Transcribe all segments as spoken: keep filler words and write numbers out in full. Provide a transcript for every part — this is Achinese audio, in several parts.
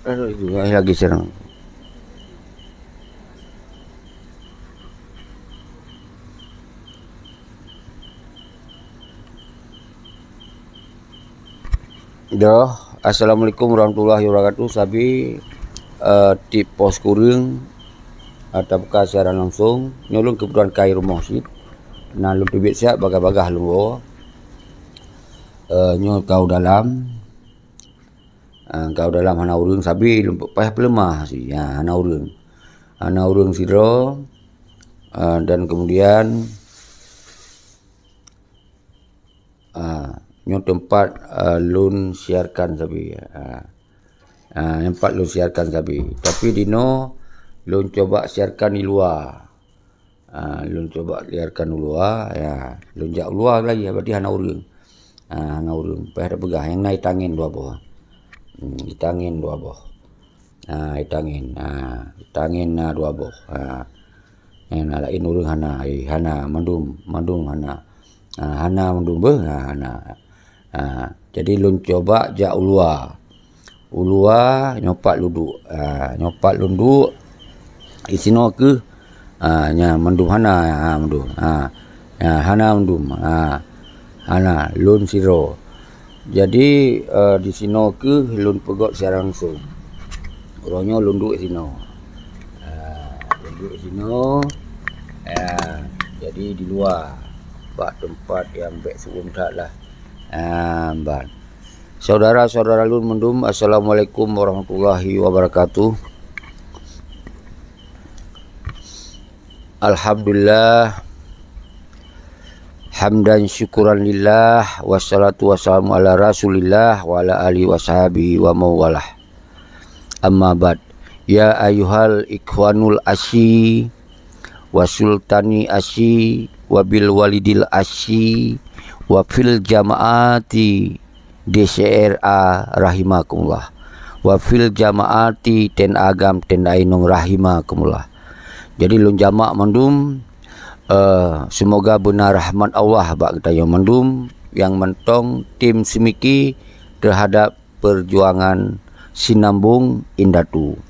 Aduh, itu lagi serang. Dah, assalamualaikum warahmatullahi wabarakatuh. Sabe, eh, tiep pos kureueng, eh, tabuka siaran langsung. Nyoe lôn keubeutulan kai rumoh cit. Na lôn teubiet siat bagah-bagah lôn woe. Eh, nyoe kau dalam. Ah, kau dalam hana ureueng sabe, lôn payah peuleumah cit. Ya, hana ureueng. Hana ureueng sidroe. Ah, dan kemudian, ah, nyoe teumpat, ah, lôn siarkan sabe. Ah, ah, nyoe teumpat lôn siarkan sabe. Tapi dinoe lôn cuba siarkan di luwa. Ah, lôn cuba siarkan u luwa, ya. Lôn jak u luwa lagi, berarti hana ureueng. Ah, hana ureueng. Payah tapeugah, nyang na itangen dua boh. Hmm, itangen dua boh. Ah, itangen. Ah, itangen na dua boh. Ah. Nyang na laén ureueng hana, eh, hana, mandum, mandum hana. Ah, hana mandum beuh, ah, hana. Ah, jadi lôn cuba jak u luwa. U luwa, nyoe pat lôn duek. Ah, nyoe pat lôn duek. Di sinoe keuh, ah, nyan mandum hana, ah, mandum. Ah, ya, hana mandum. Ah, hana, lôn sidroe. Jadi, eh, di sinoe keuh lôn peugöt siaran langsung. Uroe nyoe lôn duek sinoe. Ah, lôn duek sinoe. Ya, jadi di luwa, bak teumpat nyang bèk su'um that lah. Ah, ban. Saudara-saudara lôn mandum, assalamualaikum warahmatullahi wabarakatuh. Alhamdulillah. Hamdan syukuran lillah, wassalatu wassalamu ala Rasulillah wa ala alihi wa sahbihi wa mawalah. Amma ba'd. Ya ayyuhal ikhwanul asyi, wa sultani asyi, wa bil walidil asyi, wa fil jamaati D C R A rahimakumullah. Wa fil jamaati ten agam ten ainong rahimakumullah. Jadi lôn jamak mandum, eh, semoga beuna rahmat Allah bak geutanyoe mandum nyang mantong tim seumiki terhadap perjuangan sinambong indatu.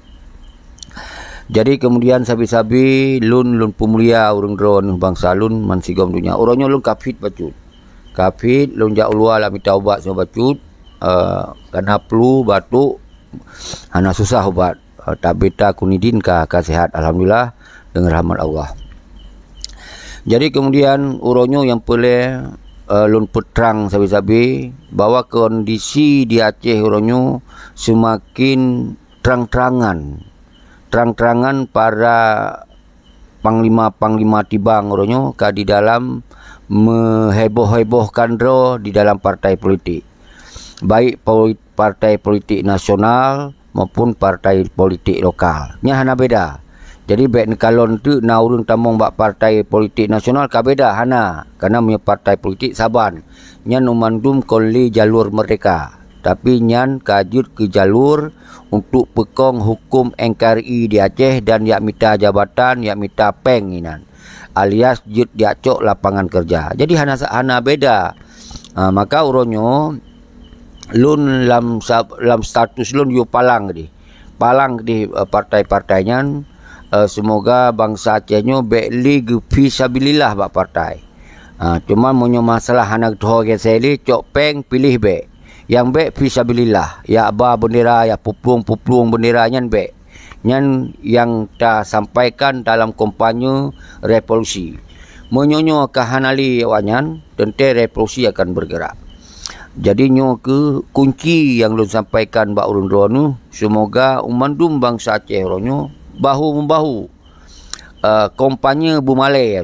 Jadi kemudian sabe-sabe lôn, lôn peumulia ureueng droeneuh bansa lôn bansigom donya. Uroe nyoe lôn ka fit bacut. Ka fit, lôn jak u luwa lam mita ubat singoh bacut, eh, kana flu, batuk, hana susah ubat. Eh, tabi ta kunidin ka, ka sehat, alhamdulillah, deungon rahmat Allah. Jadi kemudian uroe nyoe nyang peureulèe, eh, lôn peutrang sabe-sabe bahwa kondisi di Aceh uroe nyoe seumaken trang-trangan. Trang-trangan para panglima-panglima tibang uroe nyoe ka di dalam meuheboh-hebohkan droe di dalam partai politik. Baik poli-, partai politik nasional maupun partai politik lokal. Nyan hana beda. Jadi bèk neukalon teuk na ureueng tamong bak partai politik nasional ka beda, hana. Karena meunyoe partai politik saban, nyan mandum kon lé jalur merdeka. Tapi nyan ka jeuet keu jalur untuk peukong huköm N K R I di Aceh dan jak mita jabatan, jak mita péng inan. Alias jeuet jak cok lapangan kerja. Jadi hana sa-, hana beda. Ha, maka uroe nyoe lôn lam sa-, lam status lôn yue palang keudeh. Palang keudeh, eh, partai-partai nyan, eh, semoga bansa Aceh nyoe bèk lé geufisabilillah bak partai. Ha, cuma meunyoe masalah hana geutuho geuséh lé, cok péng piléh bèk. Nyang bèk fisabilillah, jak ba beundera, jak peuplueng-peuplueng beundera nyan bèk. Nyan nyang tasampaikan dalam kampanye revolusi. Meunyoe nyoe ka hana lé awaknyan, teuntèe revolusi akan bergerak. Jadi nyoe keuh kunci nyang lôn sampaikan bak ureueng droeneuh, seumoga mandum bansa Aceh uroe nyoe bahu-membahu. Eh, kampanye beumalèe,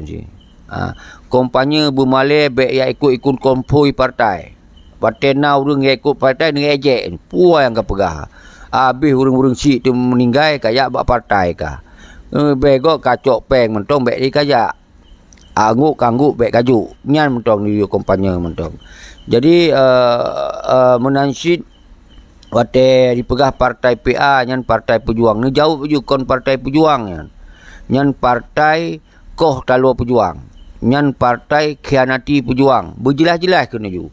ha, kampanye beumalèe bèk jak ikot-ikot konvoi partai. Watèe na ureueng jak ikot partai, neuék jek, peue nyang ka peugah. Habéh ureueng-ureueng syiek teuh meuninggai, ka jak bak partai ka. Eh, bèk gob ka cok péng mantong bèk lé ka jak. Anggôk ka anggôk bèk ka jok. Nyan mantong neuyue kampanye mantong. Jadi, eh, eh, meunan cit watèe jipeugah partai P A nyan partai peujuang, neujaweueb laju kon partai peujuang nyan. Nyan partai koh taloe peujuang. Nyan partai khianati peujuang. Beujeulaih-jeulaih keunoe ju.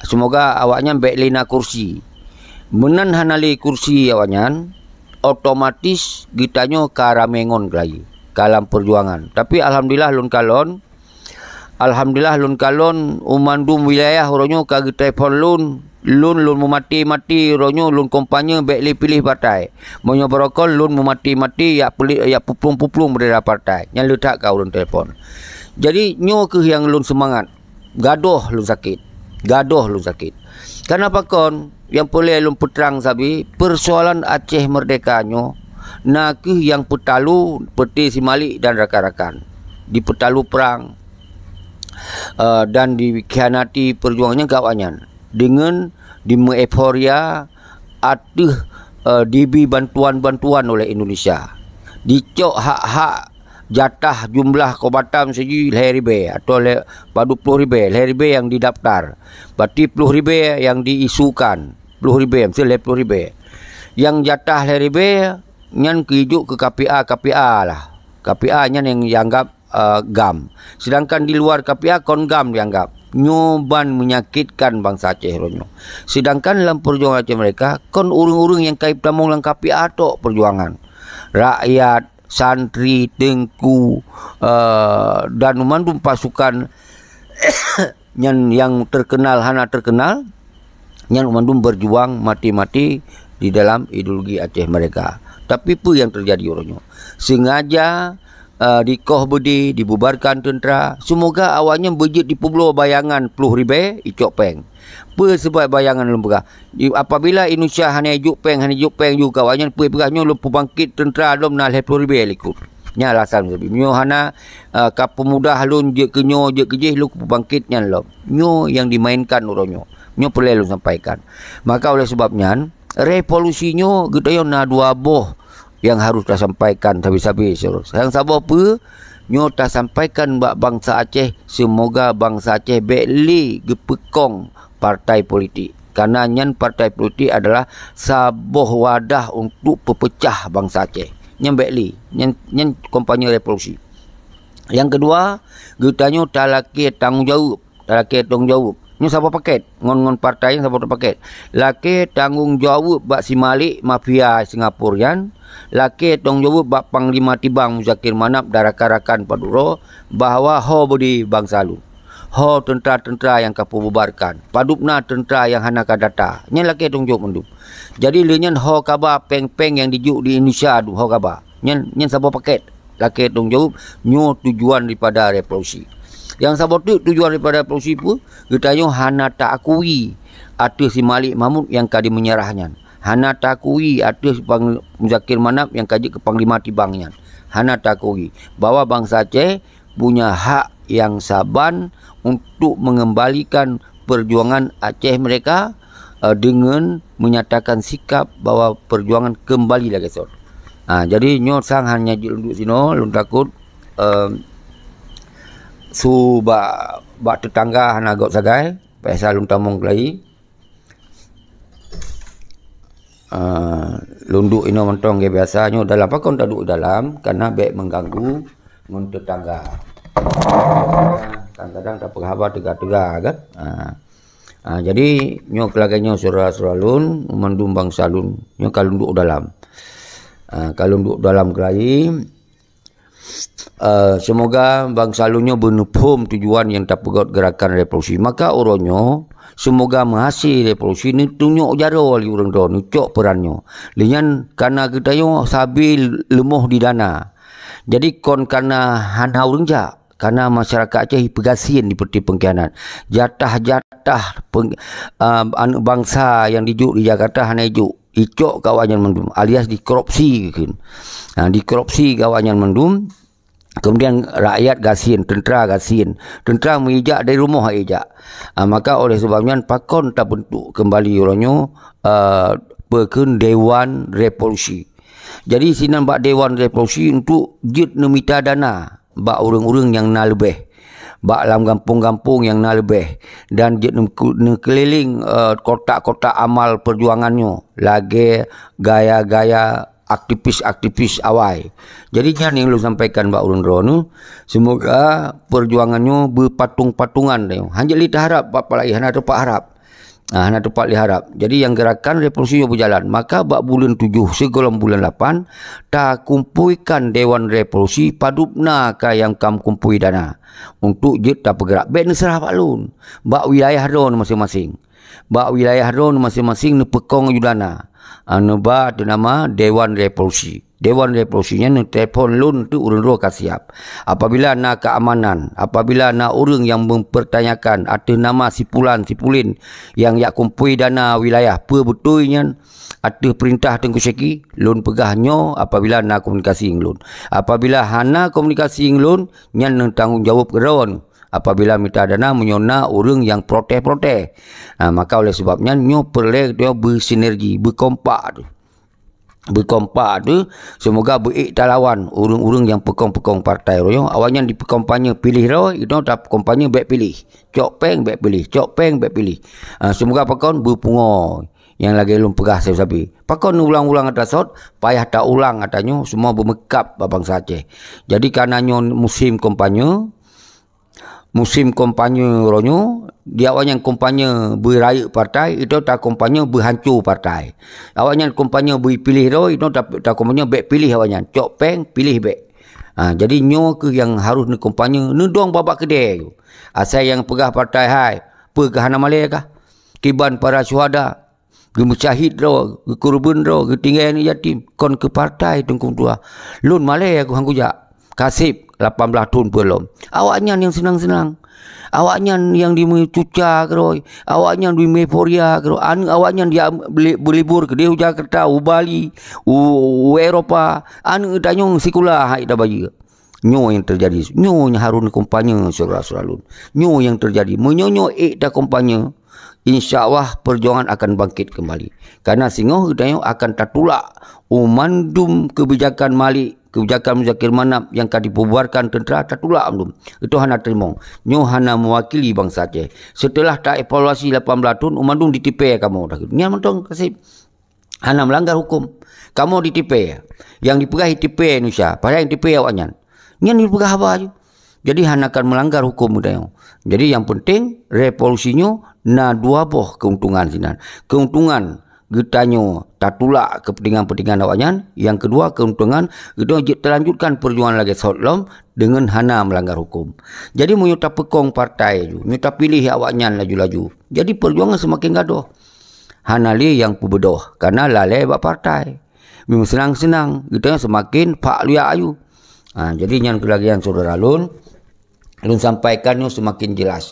Seumoga awaknyan bèk lé na kursi. Meunan hana lé kursi awaknyan, otomatis geutanyoe ka ramé ngon keulayi ka lam peujuangan. Tapi alhamdulillah lôn kalon, alhamdulillah lôn kalon u mandum wilayah uroe nyoe ka geutelepon lôn. Lôn, lôn meumaté-maté uroe nyoe lôn kampanye bék lé piléh partai. Meunyoe barokon lôn meumaté-maté yak peuli-, yak puplueng-puplueng bendera partai. Nyan le that ka ureuëng telepon. Jadi nyoe kheueh nyang lôn seumangat. Gadôh lôn sakét. Gadôh lôn sakét. Kareuna pakon, nyang peureulée lôn peutrang sabe, peusoalan Aceh Merdeka nyoe na kheueh nyang peutalu Peuté Si Malik dan rakan-rakan. Dipeutalu prang, eh, dan dikhianati peujuangan nyan keu awaknyan deungon dimeueuforia ateueh, eh, dibi bantuan-bantuan oleh Indonesia. Dicok hak-hak jatah jumlah kombatan siji lhée ribée atau lhée, padub ploh ribée, lhée ribée nyang didaftar. Berarti ploh ribée nyang diisukan. Ploh ribée, mesti lhée ploh ribée. Nyang jatah lhée ribée nyan geujok keu K P A, K P A lah. K P A nyan nyang dianggap, eh, GAM. Sedangkan di luar K P A kon GAM dianggap. Nyoe ban menyakitkan bansa Aceh uroe nyoe. Sedangkan lam peujuangan Aceh Merdeka, kon ureuëng-ureuëng nyang ka jitamong lam K P A tok peujuangan. Rakyat, santri, teungku, eh, dan mandum pasukan nyan nyang terkenal hana terkenal, nyan mandum berjuang mati-mati di dalam ideologi Aceh Merdeka. Tapi peue nyang terjadi uroe nyoe? Sengaja, eh, dikoh beudé, dibubarkan teuntera, semoga awaknyan beujeuet dipubloe bayangan ploh ribée icok péng. Peue sabab bayangan lôn peugah? Di, apabila Indonesia hana jok péng, hana jok péng ju keu awaknyan, peue peugah nyoe lôn peubangkét teuntera lom na lhée ploh ribée likot. Nyan alasan sabe. Nyoe hana, eh, ka peumudah lôn jeuet keu nyoe, jeuet keu jih, lôn peubangkét nyan lom. Nyoe nyang dimainkan uroe nyoe. Nyoe peureulée lôn sampaikan. Maka oleh sebab nyan, revolusi nyoe geutanyoe na dua boh nyang harus tasampaikan sabe-sabe. Nyang saboh peue? Nyoe tasampaikan bak bansa Aceh, semoga bansa Aceh bék lé geupeukong partai politik. Karena nyan partai politik adalah saboh wadah untuk peupeucah bansa Aceh. Nyan bék lé, nyan, nyan kampanye revolusi. Nyang keudua, geutanyoe talakée tanggong jaweueb, talakée tanggong jaweueb. Nyoe saboh paket, ngon, ngon partai nyan saboh paket. Lakée tanggong jaweueb bak Si Malik mafia Singapura nyan, lakée tanggong jaweueb bak Panglima Tibang Muzakir Manaf dan rakan-rakan padub droe bahwa ho beudé bansa lôn. Ho teuntera-teuntera nyang ka peububarkan, padub na teuntera nyang hana ka data. Nyan lakée tanggong jaweueb mandum. Jadi lé nyan ho kaba péng-péng nyang dijok di Indonesia tu ho kaba. Nyan, nyan saboh paket. Lakée tanggong jaweueb, nyoe tujuan daripada revolusi. Nyang saboh teuk tujuan daripada revolusi peue? Geutanyoe hana taakui ateueh Si Malik Mahmud nyang ka dimeunyarah nyan. Hana taakui ateueh Pang-, Muzakir Manaf nyang ka jeuet keu Panglima Tibang nyan. Hana taakui bahwa bansa Aceh punya hak nyang saban untuk mengembalikan perjuangan Aceh Merdeka, eh, dengan menyatakan sikap bahwa perjuangan kembali lagée sot. Ha, jadi nyoe sang hana jeuet lôn duek sinoe, lôn takot, eh, su bak, bak teutangga hana göt sagai, biasa lôn tamong keulayi. Ah, lôn duek inoe mantong lagée biasa nyoe dalam pakon taduek dalam, karena bék mengganggu ngon teutangga. Kadang-kadang tapeuhaba teuga-teuga kan. Ah. Ah, jadi nyoe keulagée nyoe syedara-syedara lôn, mandum bansa lôn, nyoe ka lôn duek dalam. Ah, ka lôn duek dalam keulayi, Eh, semoga bansa lôn nyoe beuneuphom tujuan nyang tapeugét gerakan revolusi. Maka uroe nyoe, semoga meuhasé revolusi neutunyok jaroe lé ureuëng droe neucok peuran nyoe. Lé nyan kana geutanyoe sabe leumoh di dana. Jadi kon kana hana ureuëng jak, kana masyarakat Aceh peugasien di peuti peungkhianat. Jatah-jatah peng-, eh, aneuëk bansa nyang dijok di Jakarta hana ijok. Icok keu awaknyan mandum, alias dikorupsi kheun. Ha, dikorupsi keu awaknyan mandum. Kemudian rakyat gasien, tentera gasien. Tentera meujak dari rumoh ijak. Ha, maka oleh sebab nyan pakon tabentuk kembali uroe nyoe, eh, peue kheun Dewan Revolusi. Jadi sinan bak Dewan Revolusi untuk jeuet neumita dana bak ureuëng-ureuëng nyang na leubeh, bak lam gampông-gampông nyang na leubeh, dan jeuet neukeulileng, eh, kotak-kotak amal peujuangan nyoe lagée gaya-gaya aktivis-aktivis awai. Jadi nyan nyang lôn sampaikan bak ureuëng droeneuh, semoga peujuangan nyoe beupatong-patongan. Hana jeuet lé taharab bak peulaén, hana teupeu harab. Ah, hana teumpat lé harab. Jadi, nyang gerakan revolusi nyoe beujalan. Maka bak buleuen tujoh sigohlom buleuen lapan, takumpuikan Dewan Revolusi padub na ka nyang ka meukumpui dana untuk jeuet tapeugerak. Bék neuseurah bak lôn, bak wilayah droeneuh maséng-maséng. Bak wilayah droeneuh maséng-maséng neupeukong aju dana. Ah, neuba ateueh nama Dewan Revolusi. Dewan Revolusi nyan neutelepon lôn teuk ureuëng droe ka siab. Apabila na keamanan, apabila na ureuëng nyang mempertanyakan ateueh nama si pulan, si pulin nyang jak kumpui dana wilayah, peue beutôi nyan ateueh peurintah Teungku Syeki, lôn peugah nyoe apabila na komunikasi ngon lôn. Apabila hana komunikasi ngon lôn, nyan neutanggong jaweueb keudroe. Apabila mita dana meunyoe na ureuëng nyang protes-protes, ha, maka oleh sebab nyan nyoe peureulée geutanyoe beusinergi, beukompak tu. Beukompak tu, seumoga beuék talawan ureuëng-ureuëng nyang peukong-peukong partai roh nyoe. Awaknyan dipeukampanye piléh droe, geutanyoe tapeukong kampanye bék piléh. Cok péng bék piléh, cok péng bék piléh. Ha, seumoga pakon beupungo nyang lagée lôn peugah sabe-sabe. Pakon neuulang-ulang ata sot, payah taulang ata nyoe, seumua beumeukab bak bansa Aceh. Jadi, kareuna nyoe musim kampanye, musim kampanye roh nyoe, di awaknyan kampanye beurayeuk partai, itu takompanye beuhanco partai. Awaknyan kampanye beupiléh droe, itu ta-, takompanye bék piléh awaknyan. Cok péng, piléh bék. Ha, jadi nyoe kheueh nyang harôh neukompanye, neudong babah keudée. Asai nyang peugah partai hai, peue kah hana malée kah? Kiban para syuhada, geumeusyahid droe, geukeureubeuen droe, geutinggai aneuëk yatim, kon keu partai Teungku Meutuah. Lôn malée keu han kujak. Ka seb lapan blaih thon peue lom. Awaknyan nyang seunang-seunang. Awaknyan nyang dimeucuca keudroe, awaknyan dimeueuforia keudroe. Aneuëk awaknyan jak beli-, beulibur keudeh u Jakarta, u Bali, u, u Eropa. Aneuëk tanyoe sikula hai tabayeue. Nyoe nyang teujadi. Nyoe nyang harôh neukompanye, syedara-syedara lôn. Nyoe nyang teujadi. Meunyoe nyoe ék takompanye, insya Allah peujuangan akan bangkit keumbali. Kareuna singoh geutanyoe akan tatulak u mandum keubijakan Malik, keubijakan Muzakir Manaf nyang ka dipeububarkan teuntra, tatulak mandum. Itu hana teurimong. Nyoe hana meuwakili bansa Aceh. Seuteulah taevaluasi lapan blaih thon, u mandum ditipée kamoe. Nyan mantong ka seb. Hana meulanggar huköm. Kamoe ditipée. Nyang dipeugah ditipée Indonesia, padahai nyang ditipée awaknyan. Nyan dipeugah haba ju. Jadi hana kan meulanggar huköm geutanyoe. Jadi nyang penting, revolusi nyoe na dua boh keuntungan sinan. Keuntungan geutanyoe tatulak keupeuntengan-peuntengan awaknyan, nyang keudua keuntungan geutanyoe jeuet talanjutkan peujuangan lagée sot lom deungon hana meulanggar huköm. Jadi meunyoe tapeukong partai ju, meunyoe tapiléh awaknyan laju-laju, jadi peujuangan seumaken gadôh. Hana lé nyang peubeudôh, kareuna lalée bak partai. Meunyoe seunang-seunang, geutanyoe seumaken phak luyak ayue. Ha, jadi nyan keulagèe nyan syedara lôn, lôn sampaikan nyoe seumaken jeulaih.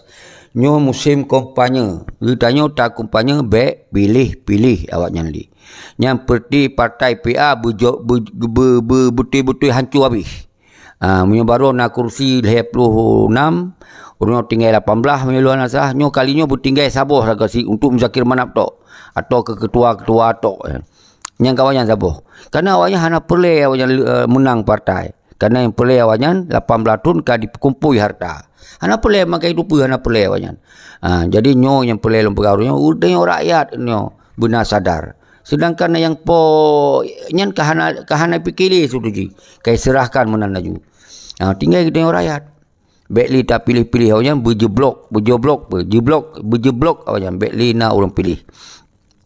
Nyoe musém kampanye, geutanyoe takumpanye bék piléh-piléh awaknyan lé. Nyan peureuti partai P A beujo-, beu-, beu-, beu-, beutôi-beutôi hanco habéh. Ah, meunyoe barô na kursi lhèe ploh nam, uroe nyoe tinggai lapan blaih meunyoe lôn hana salah, nyoe kali nyoe beutinggai saboh sagai sit untuk Muzakir Manaf tok, atau keu keutua-keutua tok, eh. Nyang kawan nyan saboh. Karena awaknyan hana peureulèe awaknyan, eh, meunang partai. Karena nyang peureulèe awaknyan lapan blaih thon ka dipeukumpôi hareuta. Hana peureulèe makai tupeue, hana peureulèe awaknyan. Ah, jadi nyoe nyang peureulèe lôn peugah uroe nyoe, uroe nyoe rakyat nyoe beuna sadar. Sedangkan nyang po nyan ka hana, ka hana pike lé situ jih, ka iseurahkan meunan laju. Ha, tinggai geutanyoe rakyat. Bék lé tapiléh-piléh awaknyan beujeblok, beujeblok, beujeblok, beujeblok awaknyan. Bék lé na ureuëng piléh.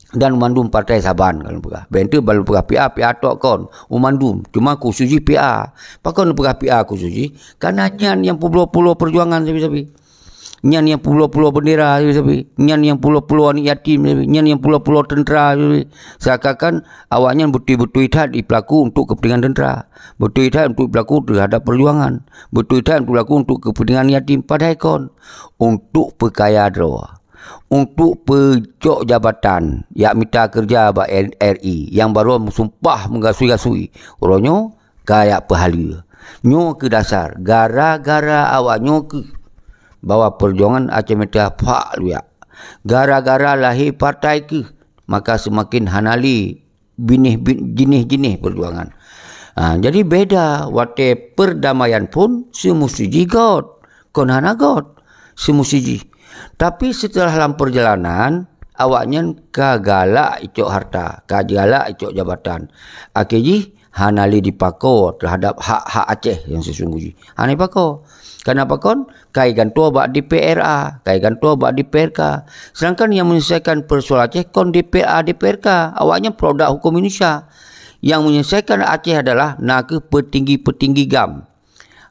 Dan mandum partai saban ka lôn peugah. Bék enteuk ban lôn peugah P A, P A tok kon. U mandum. Cuma khusus jih P A. Pakon lôn peugah P A khusus jih? Karena nyan nyang peubloe-peubloe peujuangan sabe-sabe. Nyan nyang peubloe-peubloe beundera sabe-sabe. Nyan nyang peubloe-peubloe aneuëk yatim sabe. Nyan nyang peubloe-peubloe teuntra sabe-sabe. Seakan-akan awaknyan beutôi-beutôi that jipeulaku untuk keupeuntengan teuntra. Beutôi that untuk jipeulaku teuhadap peujuangan. Beutôi that jipeulaku untuk keupeuntengan yatim. Padahai kon. Untuk peukaya droe. Untuk peucok jabatan. Jak mita keureuja bak R I. Nyang barô meusumpah meugasui-gasui. Uroe nyoe, ka jak peuhaleue. Nyoe keuh dasar, gara-gara awaknyoe keuh bahwa peujuangan Aceh Merdeka phak luyak. Gara-gara lahé partai keuh, maka seumaken hana lé binéh bi-, jinéh-jinéh peujuangan. Ha, jadi beda watée peurdamaian phon seumusti jih göt, kon hana göt, seumusti jih. Tapi seuteulah lam peurjalanan, awaknyan ka galak icok hareuta, ka galak icok jabatan. Akhé jih, hana lé jipako terhadap hak-hak Aceh nyang sesungguh jih. Hana jipako. Kareuna pakon? Ka jigantoe bak D P R A, ka jigantoe bak D P R K. Sedangkan nyang menyelesaikan persoalan Aceh kon D P R A, D P R K. Awaknyan produk hukum Indonesia. Nyang menyelesaikan Aceh adalah nakeuh petinggi-petinggi GAM.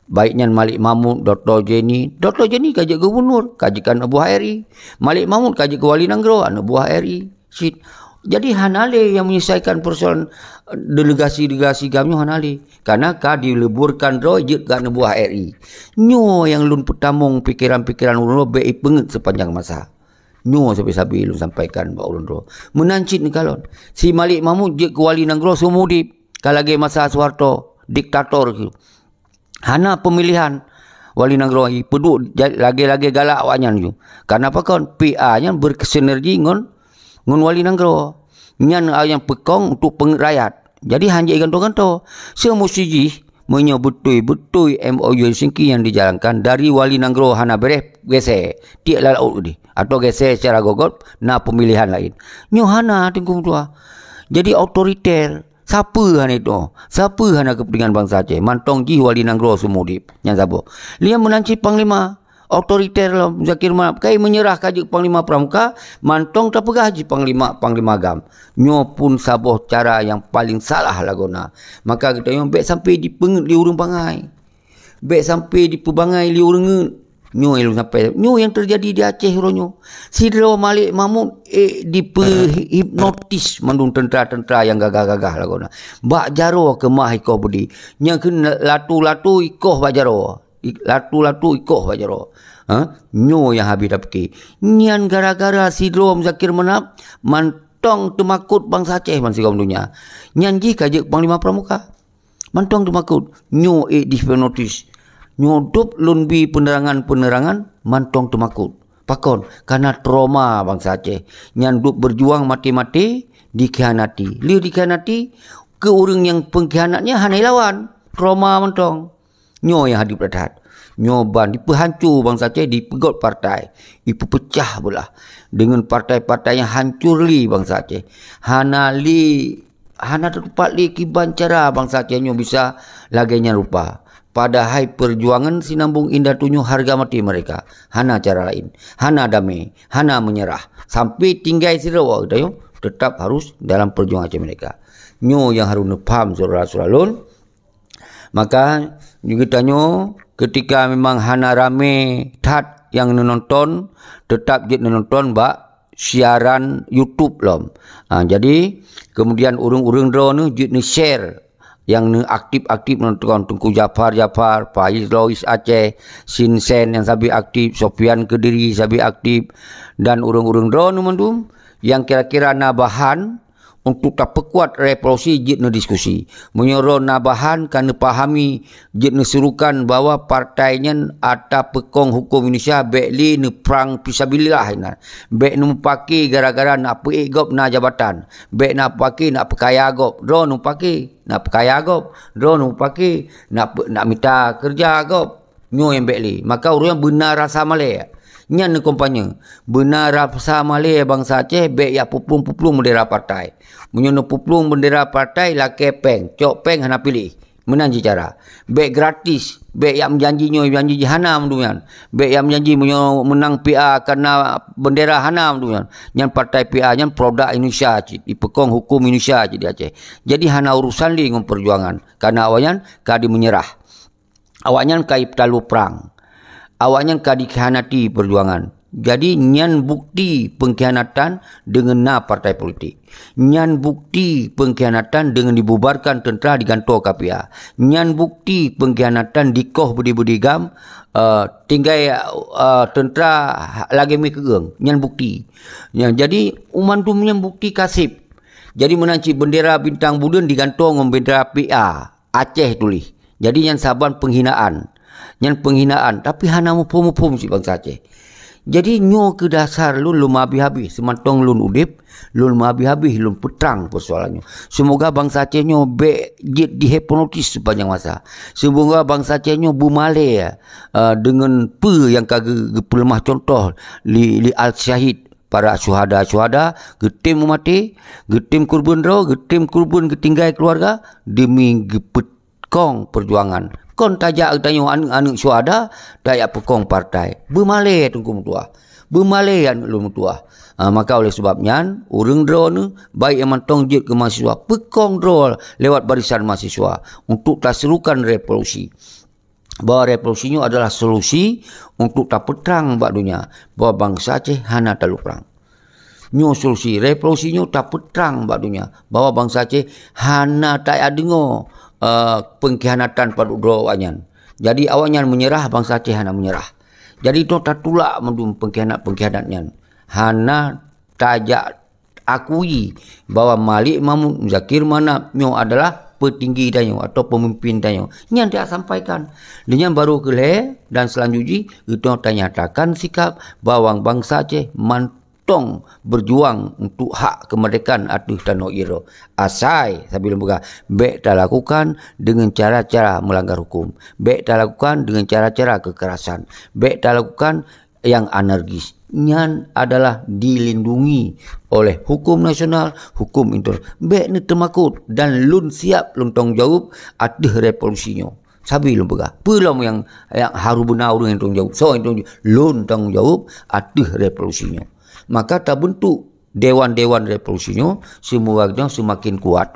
Baik nyan Malik Mahmud, Doktor Jenny. Doktor Jenny ka jeuet gubernur, ka jeuet keu aneuk buah R I. Malik Mahmud ka jeuet keu wali nanggroe, aneuk buah R I. Cit. Jadi hana lé nyang menyelesaikan persoalan, eh, delegasi-delegasi GAM nyoe, hana lé. Kareuna ka dileburkan droe jeuet keu aneuk buah R I. Nyoe nyang lôn peutamong pikeran-pikeran ulôn bék ipeungeuet sepanjang masa. Nyoe sabe-sabe lôn sampaikan bak ulôn droe. Meunan cit neukalon. Si Malik Mahmud jeuet keu wali nanggroe seumudip. Ka lagée masa Soeharto, diktator geuh. Hana pemilihan wali nanggroe, ipeuduek ja-, lagée-lagée galak awaknyan ju. Kareuna pakon? P A nyan bersinergi ngon, ngon wali nanggroe. Nyan nyang peukong untuk peungeuet rakyat. Jadi hana jeuet gantoe-gantoe. Seumusti jih, meunyoe beutôi-beutôi M O U Helsinki nyang dijalankan dari wali nanggroe hana beres, geusé tiek lam laôt deh. Atau geusé secara gogob, na pemilihan laén. Nyoe hana Teungku meutuah. Jadi otoriter. Sapeue hana itu? Sapeue hana keupeuntengan bansa Aceh? Mantong jih wali nanggroe seumudip. Nyan saboh. Lheueh meunan cit panglima. Otoriter lom, Muzakir Manaf. Kai meunyeurah ka jeuet panglima pramuka, mantong tapeugah jih panglima, panglima GAM. Nyoe pun saboh cara nyang paleng salah lagoe na. Maka geutanyoe bék sampai jipeungeuet lé ureuëng bangai. Bék sampai jipeubangai lé ureuëng ngeut. Nyoe nyang sampai, nyoe nyang teujadi di Aceh uroe nyoe. Sidroe Malik Mahmud, eh, dipeuhipnotis mandum teuntara-teuntara nyang gagah-gagah lagoe na. Bak jaroe keumah ikoh beudé. Nyang kheun latu-latu ikoh bak jaroe. I-, latu-latu ikoh bak jaroe. Ha? Nyoe nyang habéh tapike. Nyan gara-gara sidroe Muzakir Manaf mantong teumakot bansa Aceh ban sigom donya. Nyan jih ka jeuet panglima pramuka. Mantong teumakot. Nyoe ék dihipnotis. Nyoe dub lôn bi peunerangan-peunerangan mantong teumakot. Pakon? Kareuna trauma bansa Aceh. Nyan dub berjuang maté-maté dikhianati. Lheueh dikhianati, keu ureuëng nyang peungkhianat nyan hana ilawan. Trauma mantong. Nyoe nyang hana jipeureuthat. Nyoe ban dipeuhanco bansa Aceh, dipeugot partai, ipeupeucah beulah deungon partai-partai nyang hancor lé bansa Aceh. Hana lé, hana teutupat lé kiban cara bansa Aceh nyoe bisa lagée nyan rupa. Padahai perjuangan sinambong indatu nyoe harga mati mereka. Hana cara laén, hana damé, hana meunyeurah. Sampai tinggai sidroe geutanyoe tetap harus dalam perjuangan Aceh Merdeka. Nyoe nyang harus neupaham syedara-syedara lôn. Maka, geutanyoe, keutika memang hana ramé that nyang neunonton, teutap jeuet neunonton bak siaran YouTube lom. Ha, jadi, kemudian ureuëng-ureuëng droeneuh jeuet neu-share nyang neu-aktif-aktif neunonton, Teungku Jafar Jafar, Faiz Lois Aceh, Sinsen nyang sabe aktif, Sofian Kediri sabe aktif, dan ureuëng-ureuëng droeneuh mandum nyang kira-kira na bahan untuk tapeukuat revolusi jeuet neudiskusi. Meunyoe droe na bahan ka neupahami jeuet neusurukan bahwa partai nyan ata peukong huköm Indonesia bék lé neuprang fisabilillah inan. Bék neumupake gara-gara nak peuék gob na jabatan. Bék neupake nak peukaya gob. Droe neupake nak peukaya gob. Droe neupake nak pe-, nak mita keureuja gob. Nyoe nyang bék lé. Maka ureuëng beuna rasa malée. Nyan neukampanye. Beuna rasa malée bansa Aceh bék jak peuplueng-peuplueng bendera partai. Meunyoe neuplueng bendera partai lakée péng, cok péng hana piléh. Meunan cit cara. Bék gratis, bék jak meujanji nyoe, janji jih hana meudunyan. Bék jak meujanji meunyoe meunang P A kana bendera hana meudunyan. Nyan partai P A nyan produk Indonesia cit, ipeukong huköm Indonesia cit di Aceh. Jadi hana urusan lé ngon perjuangan. Kana awaknyan ka dimeunyeurah. Awaknyan ka jipeutalo prang. Awaknyan ka dikhianati peujuangan. Jadi, nyan bukti peungkhianatan deungon na partai politik. Nyan bukti peungkhianatan deungon dibubarkan teuntra digantoe K P A. Nyan bukti peungkhianatan dikoh beudé-beudé GAM, eh, tinggai, eh, teuntra lagée mi keugeung. Nyan bukti. Nyan, jadi, umandum nyan bukti kaseb. Jadi, meunan cit bendera bintang buleuen digantoe ngon bendera P A. Aceh tuléh. Jadi nyan saban penghinaan. Nyan penghinaan, tapi hana muphom-muphom cit bansa Aceh. Jadi nyoe keuh dasar lôn, lôn meuhabéh-habéh seumantong lôn udeb, lôn meuhabéh-habéh lôn peutrang peusoalan nyoe. Seumoga bansa Aceh nyoe bék jeuet dihipnotis sepanjang masa. Seumoga bansa Aceh nyoe beumalée, eh, deungon peue nyang ka geu-, geupeuleumah cuntoh lé, lé Al Syahid para syuhada-syuhada, geutem meumaté, geutem kurban droe, geutem kurban geutinggai keuluwarga demi geupeukong peujuangan. Kon tajak geutanyoe aneuëk-aneuëk syuhada tajak peukong partai. Beumalée Teungku meutuah. Beumalée aneuëk lôn meutuah. Ha, maka oleh sebab nyan, ureuëng droeneueh, baik nyang mantong jeuet keu mahasiswa, peukong droe lewat barisan mahasiswa untuk taserukan revolusi. Bahwa revolusi nyoe adalah solusi untuk tapeutrang bak dunia bahwa bansa Aceh hana talôk prang. Nyoe solusi, revolusi nyoe tapeutrang bak dunia bahwa bansa Aceh hana tadeungoe, eh, pengkhianatan padub droe awaknyan. Jadi awaknyan menyerah, bansa Aceh hana menyerah. Jadi toh tatulak mandum pengkhianat-pengkhianat nyan. Hana tajak akui bahwa Malik Mahmud, Zakir Manaf nyoe adalah peutinggi tanyoe atau pemimpin tanyoe. Nyan tasampaikan. Lé nyan baru keu lhée dan seulanjut jih geutanyoe tanyatakan sikap bahwa bansa Aceh mantong berjuang untuk hak kemerdekaan ateueh tanoh ie droe. Asai, sabe lôn peugah, bék talakukan dengan cara-cara melanggar hukum. Bék talakukan dengan cara-cara kekerasan. Bék talakukan yang anarkis. Nyan adalah dilindungi oleh hukum nasional, hukum internasional. Bék neuteumakot dan lôn siap lôn tanggung jaweueb ateueh revolusi nyoe. Sabe lôn peugah. Peue lom nyang, nyang harôh beuna ureuëng nyang tanggung jaweueb? Soe nyang tanggung jaweueb? Lôn tanggung jaweueb ateueh revolusi nyoe. Maka tabentuk dewan-dewan revolusi nyoe, seumoga nyoe seumaken kuat.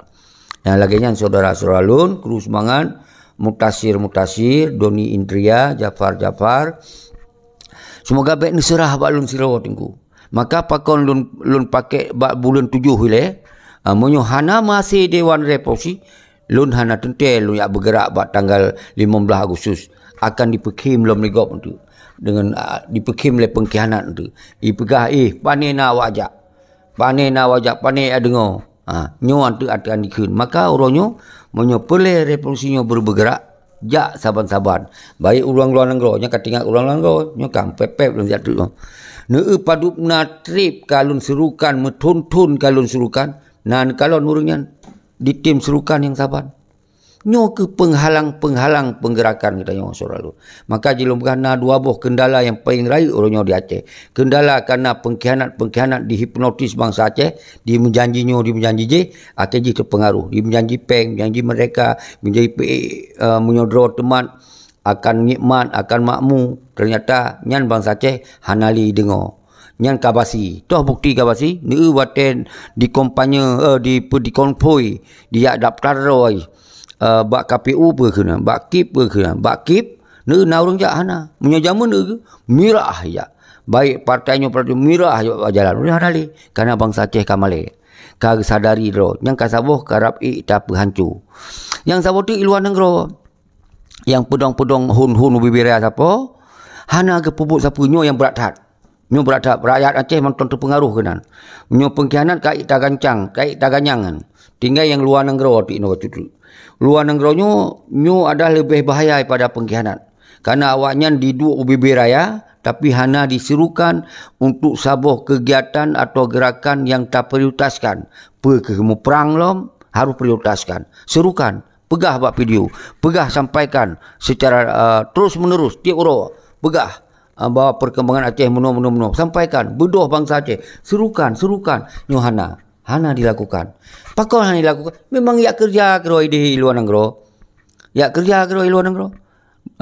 Nyang lagée nyan syedara-syedara lôn, kru seumangat, Mutasir-Mutasir, Doni Indria, Jafar-Jafar, seumoga bék neuseurah bak lôn sidroe Teungku. Maka pakon lôn, lôn pakék bak buleuen tujoh ilée, ah, meunyoe hana meuhasé dewan revolusi, lôn hana teuntée lôn jak beugerak bak tanggal limong blaih Agustus. Akan dipeukhém lom lé gob eunteuk. Deungon, ah, dipeukhém lé pengkhianat eunteuk. Ipeugah, "Ih, pané na awak jak? Pané na awak jak? Pané jak deungoe?" Ha, nyoe eunteuk akan dikheun. Maka uroe nyoe, meunyoe peureulée revolusi nyoe beubeugerak, jak saban-saban. Baik ureuëng luwa nanggroe, nyoe ka teuingat ureuëng luwa nanggroe, nyoe ka pép-pép lôn jak treuk nyoe. Neueu padub na treb ka lôn seurukan, meuthon-thon ka lôn seurukan, na neukalon ureuëng nyan ditem seurukan nyang saban. Nyoe keuh peunghalang-peunghalang peunggeurakan geutanyoe, syedara lôn. Maka jih lôn peugah na dua boh keundala nyang paleng rayeuk uroe nyoe di Aceh. Keundala kareuna peungkhianat-peungkhianat dihipnotis bansa Aceh, dimeujanji nyoe, dimeujanji jih, akhé jih teupeungaruh. Dimeujanji péng, janji merdeka, meujanji pi-, eh, meunyoe droe teumat, akan nikmat, akan makmu. Teunyata nyan bansa Aceh hana lé deungoe. Nyan ka basi. Toh bukti ka basi? Neueu watée dikompanye, eh, di, dikonvoi, dijak daftar droe, eh, bak K P U peue keunan, bak KIP peue keunan, bak KIP, neueu na ureuëng jak hana. Meunyoe jameun neueu, mirah jak. Baik partai nyoe partai mirah jak bak jalan. Udah hana lé. Kareuna bansa Aceh ka malée. Ka geusadari droe. Nyang ka saboh karab ék tapeuhanco. Nyang saboh teuk i luwa nanggroe. Nyang peudong-peudong hon-hon ubé-bé raya sapo, hana geupeubuet sapeue nyoe nyang brat that. Nyoe brat that, rakyat Aceh mantong teupeungaruh keunan. Meunyoe peungkhianat ka ék tagancang, ka ék taganyang nyan. Tinggai nyang luwa nanggroe teuk inoe bacut treuk. Luwa nanggroe nyoe, nyoe adalah leubeh bahaya daripada peungkhianat. Kareuna awaknyan diduek ubé-bé raya, tapi hana diserukan untuk saboh keugiatan atau geurakan nyang taprioritaskan. Peue keuh muprang lom, harôh prioritaskan. Serukan. Peugah bak video, peugah sampaikan secara, eh, terus menerus tiep uroe. Peugah, eh, bahwa perkembangan Aceh meunoe, meunoe, meunoe. Sampaikan, beudôh bansa Aceh. Serukan, serukan. Nyoe hana. Hana dilakukan. Pakon hana dilakukan? Memang jak keureuja keudroe ideh i luwa nanggroe. Jak keureuja keudroe i luwa nanggroe.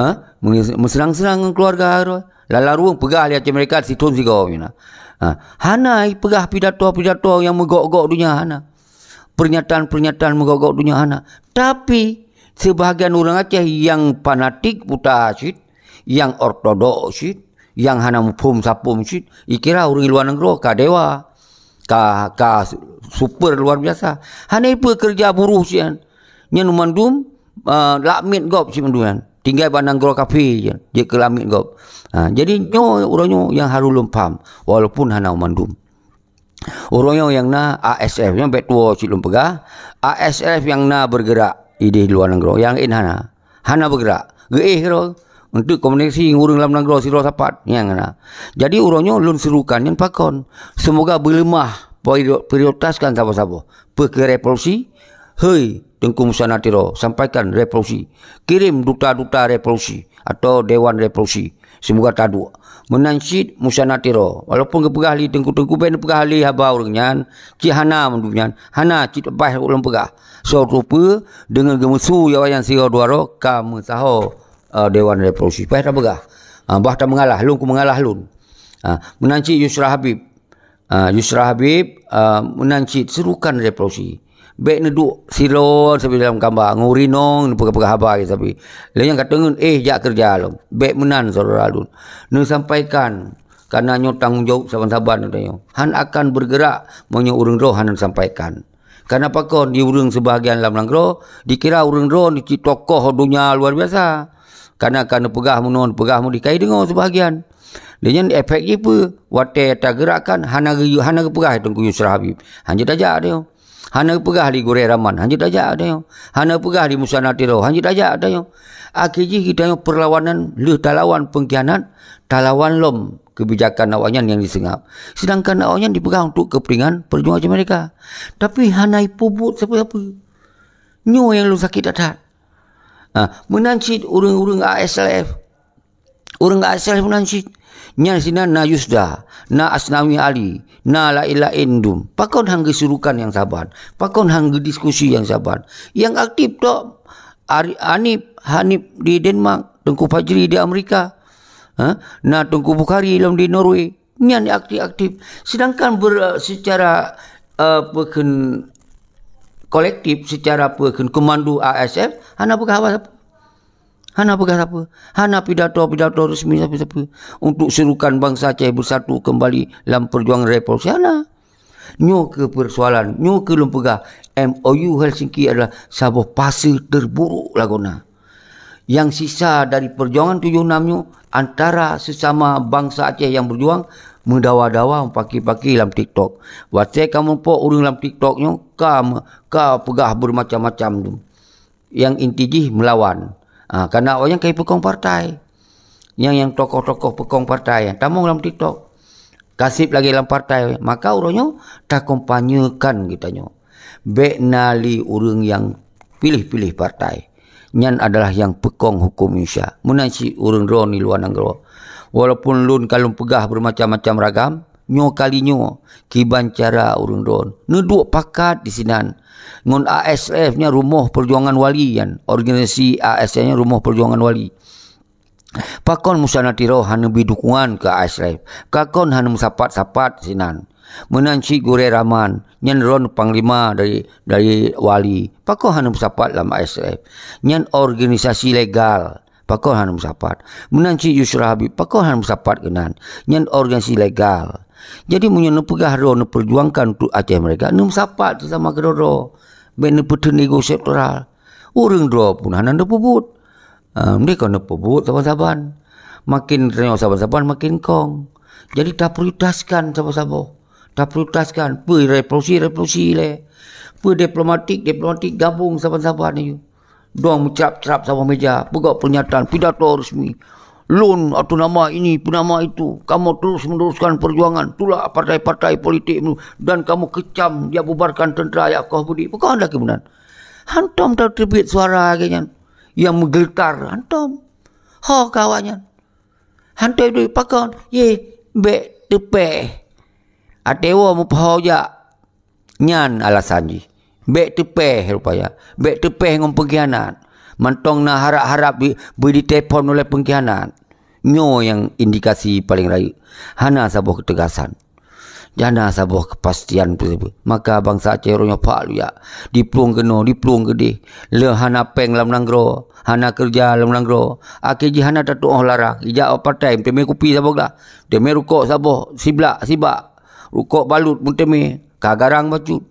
Ha? Meus-, meuseunang-seunang ngon keuluwarga droe. Lala rueng peugah lé Aceh Merdeka sithon sigoe nyan. Ha. Hana peugah pidato-pidato nyang meugok-gok donya hana. Pernyataan-pernyataan meugok-gok donya hana. Tapi, sibahagian ureuëng Aceh nyang fanatik buta cit, nyang ortodok cit, nyang hana muphom sapom cit, ikira ureuëng luwa nanggroe ka dewa. Ka, ka super luar biasa. Hana ipeue keureuja buruh sian. Nyan mandum, ah, lak miet gob cit mandum nyan. Tinggai bak nanggroe kafé je, jeuet keu lak miet gob. Ha, jadi nyoe uroe nyoe nyang harôh lôn paham, walaupun hana mandum. Uroe nyoe nyang na A S F, nyoe bék tuwoe cit lôn peugah, A S F nyang na bergerak ideh luwa nanggroe, nyang laén hana. Hana bergerak. Geuéh keudroe. Untuk komunikasi ngon ureuëng lam nanggroe sidroe sapat nyang na. Jadi uroe nyoe lôn serukan nyan pakon. Semoga beuleumah priori-, prioritaskan saboh-saboh. Peue keuh revolusi? Hei, Teungku Musa Natiro, sampaikan revolusi. Kirim duta-duta revolusi atau dewan revolusi. Seumoga taduek. Meunan cit Musa Natiro. Walaupun geupeugah lé teungku-teungku, bèk neupeugah lé haba ureuëng nyan, cit hana mandum nyan, hana cit leupah ulôn peugah. Soe teupeu deungon geumeusu Yawayan Siro Duaro ka meusaho, eh, Dewan Revolusi. Payah tapeugah. Ah, bah tameungalah, lôn ku meungalah lôn. Ah, meunan cit Yusra Habib. Ah, Yusra Habib, ah, meunan cit serukan revolusi. Bèk neuduek sidroe sabe dalam kamba, ngon rinong neupeugah-peugah haba sabe. Lé nyang ka teungeut, eh, jak keureuja lom. Bèk meunan syedara lôn. Neusampaikan, kareuna nyoe tanggong jaweueb saban-saban geutanyoe. Han akan bergerak meunyoe ureuëng droe hana neusampaikan. Kareuna pakon di ureuëng seubahagian lam nanggroe, dikira ureuëng droe nyoe cit tokoh donya luar biasa. Kareuna ka neupeugah meunoe, neupeugah meudeh, ka jideungoe seubahagian. Lé nyan efek jih peue? Watèe tageurakkan, hana geu-, hana geupeugah Teungku Yusra Habib, "Han jeuet tajak tanyoe." Hana geupeugah lé Gurèe Rahman, "Han jeuet tajak tanyoe." Hana geupeugah lé Musa Natiro, "Han jeuet tajak tanyoe." Akhé jih geutanyoe peurlawanan lheueh talawan peungkhianat, talawan lom keubijakan awaknyan nyang jiseungab. Seudangkan awaknyan jipeugah untuk keupeuntengan peujuangan Aceh Merdeka. Tapi hana jipeubuet sapeue-sapeue. Nyoe nyang lôn sakét that-that. Ah, meunan cit ureuëng-ureuëng A S L F. Ureuëng A S L F meunan cit. Nyan sinan na Yusda, na Asnawi Ali, na laén-laén dum. Pakon han geusurukan nyang saban? Pakon han geudiskusi nyang saban? Nyang aktif tok Ari-, Hanif, Hanif di Denmark, Teungku Fajri di Amerika. Ha? Na Teungku Bukhari lom di Norway. Nyan aktif-aktif. Sedangkan ber-, secara, eh, peue kheun kolektif, secara peue kheun komando A S F, hana peugah haba sapeue. Hana peugah sapeue. Hana pidato-pidato resmi sapeue-sapeue untuk serukan bansa Aceh bersatu kembali lam perjuangan revolusi. Hana. Nyoe keuh persoalan, nyoe keuh lôn peugah, M O U Helsinki adalah saboh fase terburuk lagoena. Nyang sisa dari perjuangan tujoh enam nyoe, antara sesama bansa Aceh nyang berjuang, meudawa-dawa, meupaké-paké lam TikTok. Watèe ka mupok ureuëng lam TikTok nyoe, ka me-, ka peugah bermacam-macam tu. Nyang inti jih meulawan. Ha, kareuna awaknyan ka jipeukong partai. Nyang, nyang tokoh-tokoh peukong partai, tamong lam TikTok. Ka seb lagèe lam partai, maka uroe nyoe takompanyekan geutanyoe. Bèk na lé ureuëng nyang piléh-piléh partai. Nyan adalah nyang peukong huköm Indonesia. Meunan cit ureuëng droe di luwa nanggroe. Walaupun lôn ka lôn peugah bermacam-macam ragam, nyoe kali nyoe kiban cara ureuëng droe neuduek pakat disinan. Ngon A S F nyan rumoh perjuangan wali nyan, organisasi A S F nyan rumoh perjuangan wali. Pakon Musa Natiro hana bri dukungan keu A S F? Pakon hana meusapat-sapat sinan? Meunan cit Gurèe Rahman, nyan droen panglima dari, dari wali. Pakon hana meusapat lam A S F? Nyan organisasi legal. Pakon hana meusapat? Meunan cit Yusra Habib, pakon hana meusapat keunan? Nyan organisasi legal. Jadi, meunyoe neupeugah droe neuperjuangkan untuk Aceh Merdeka, neumeusapat sesama keudroe-droe. Bèk neupeutheun ego sektoral. Ureuëng droe pun hana neupeubuet. Ah, meunan kon neupeubuet saban-saban. Makin tanyoe saban-saban makin kong. Jadi taprioritaskan saboh-saboh. Taprioritaskan peue revolusi-revolusi lé. Peue diplomatik-diplomatik gabong saban-saban nyoe. Dong meucrap-crap saboh meja, peugah pernyataan, pidato resmi. Lôn atau nama ini, peue nama itu. Kamoe terus meneruskan perjuangan, tulak partai-partai politik dan kamoe kecam jak bubarkan tentara jak koh budi. Pakon lagèe meunan? Hantom tateubiet suara lagèe nyan. Nyang meugeuleutar, hantom. Ho ka awaknyan. Hantom duek pakon, yeh, bèk teupèh. Até woe meuphô jak. Nyan alasan jih. Bèk teupèh rupaya. Bèk teupèh ngon peungkhianat. Mantong na harab-harab bi-, beu jiteupon ulèh peungkhianat. Nyoe nyang indikasi paleng rayeuk. Hana saboh keutegasan. Hana saboh keupastian peue-peue. Maka bansa Aceh uroe nyoe phak luyak. Diplueng keunoe, diplueng keudeh. Le hana péng lam nanggroe, hana keureuja lam nanggroe. Akhé jih hana tatuoh larang. Ijak bak partai, meuteumé kupi saboh glah. Meuteumé rukok saboh, siblak, sibak. Rukok balut meuteumé, ka garang bacut.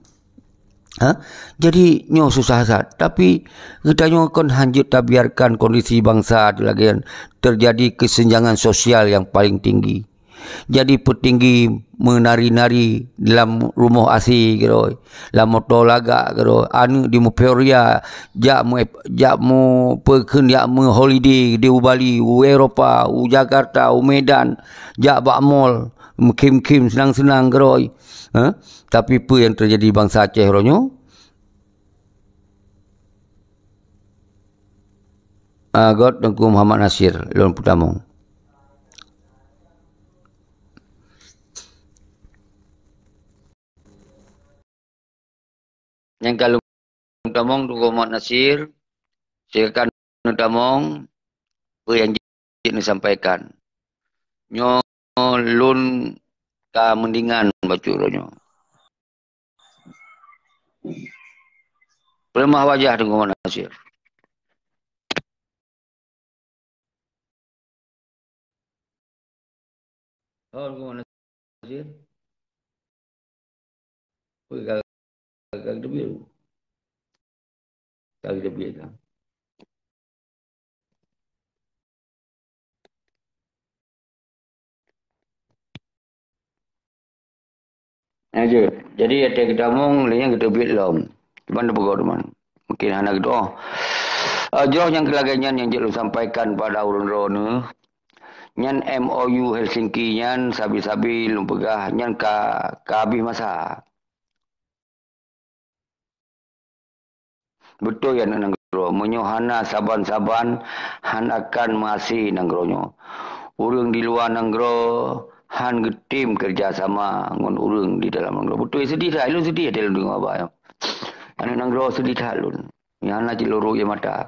Ha? Jadi, nyoe susah that. Tapi, geutanyoe kon hanjeuet tabiarkan kondisi bansa lagèe nyan teujadi keuseunjangan sosial nyang paleng tinggi. Jadi, peutinggi meunari-nari lam rumoh A C keudroe, lam moto lagak keudroe, aneuk di meuforia, jak meu-, jak meupeukheun, jak meuholiday di u Bali, u Eropa, u Jakarta, u Medan, jak bak mall, meukhém-khém, seunang-seunang keudroe. Ha? Tapi peue nyang teujadi bansa Aceh uroe nyoe? Ah, göt Teungku Muhammad Nasir, lôn peutamong. Nyang ka lôn tamong Teungku Muhammad Nasir, silakan lôn tamong peue nyang jeuet neusampaikan. Nyoe lôn ka meundingan bacut uroe nyoe. Peuleumah wajah Teungku Muhammad Nasir. Oh, Teungku Muhammad Nasir. Peue ka, ka geuteubiet? Ka geuteubiet ka? Nah, jeuet. Jadi, watèe geutamong, lé nyan geuteubiet lom. Cuman teupeugah teuma. Mungkin hana geuteu'oh. Eh, jroh nyang keu lagèe nyan nyang jeuet lôn sampaikan bak ureueng droeneuh. Nyan M O U Helsinki nyan sabe-sabe lôn peugah nyan ka, ka habéh masa. Beutôi, aneuk nanggroe, meunyoe hana saban-saban, hana akan meuhase nanggroe nyoe. Ureueng di luwa nanggroe han geutem keureuja sama ngon ureueng di dalam nanggroe. Beutôi, seudeh that, lôn seudeh watèe lôn deungoe haba nyoe. Aneuk nanggroe, seudeh that lôn. Nyang hana jilurôk ie mata.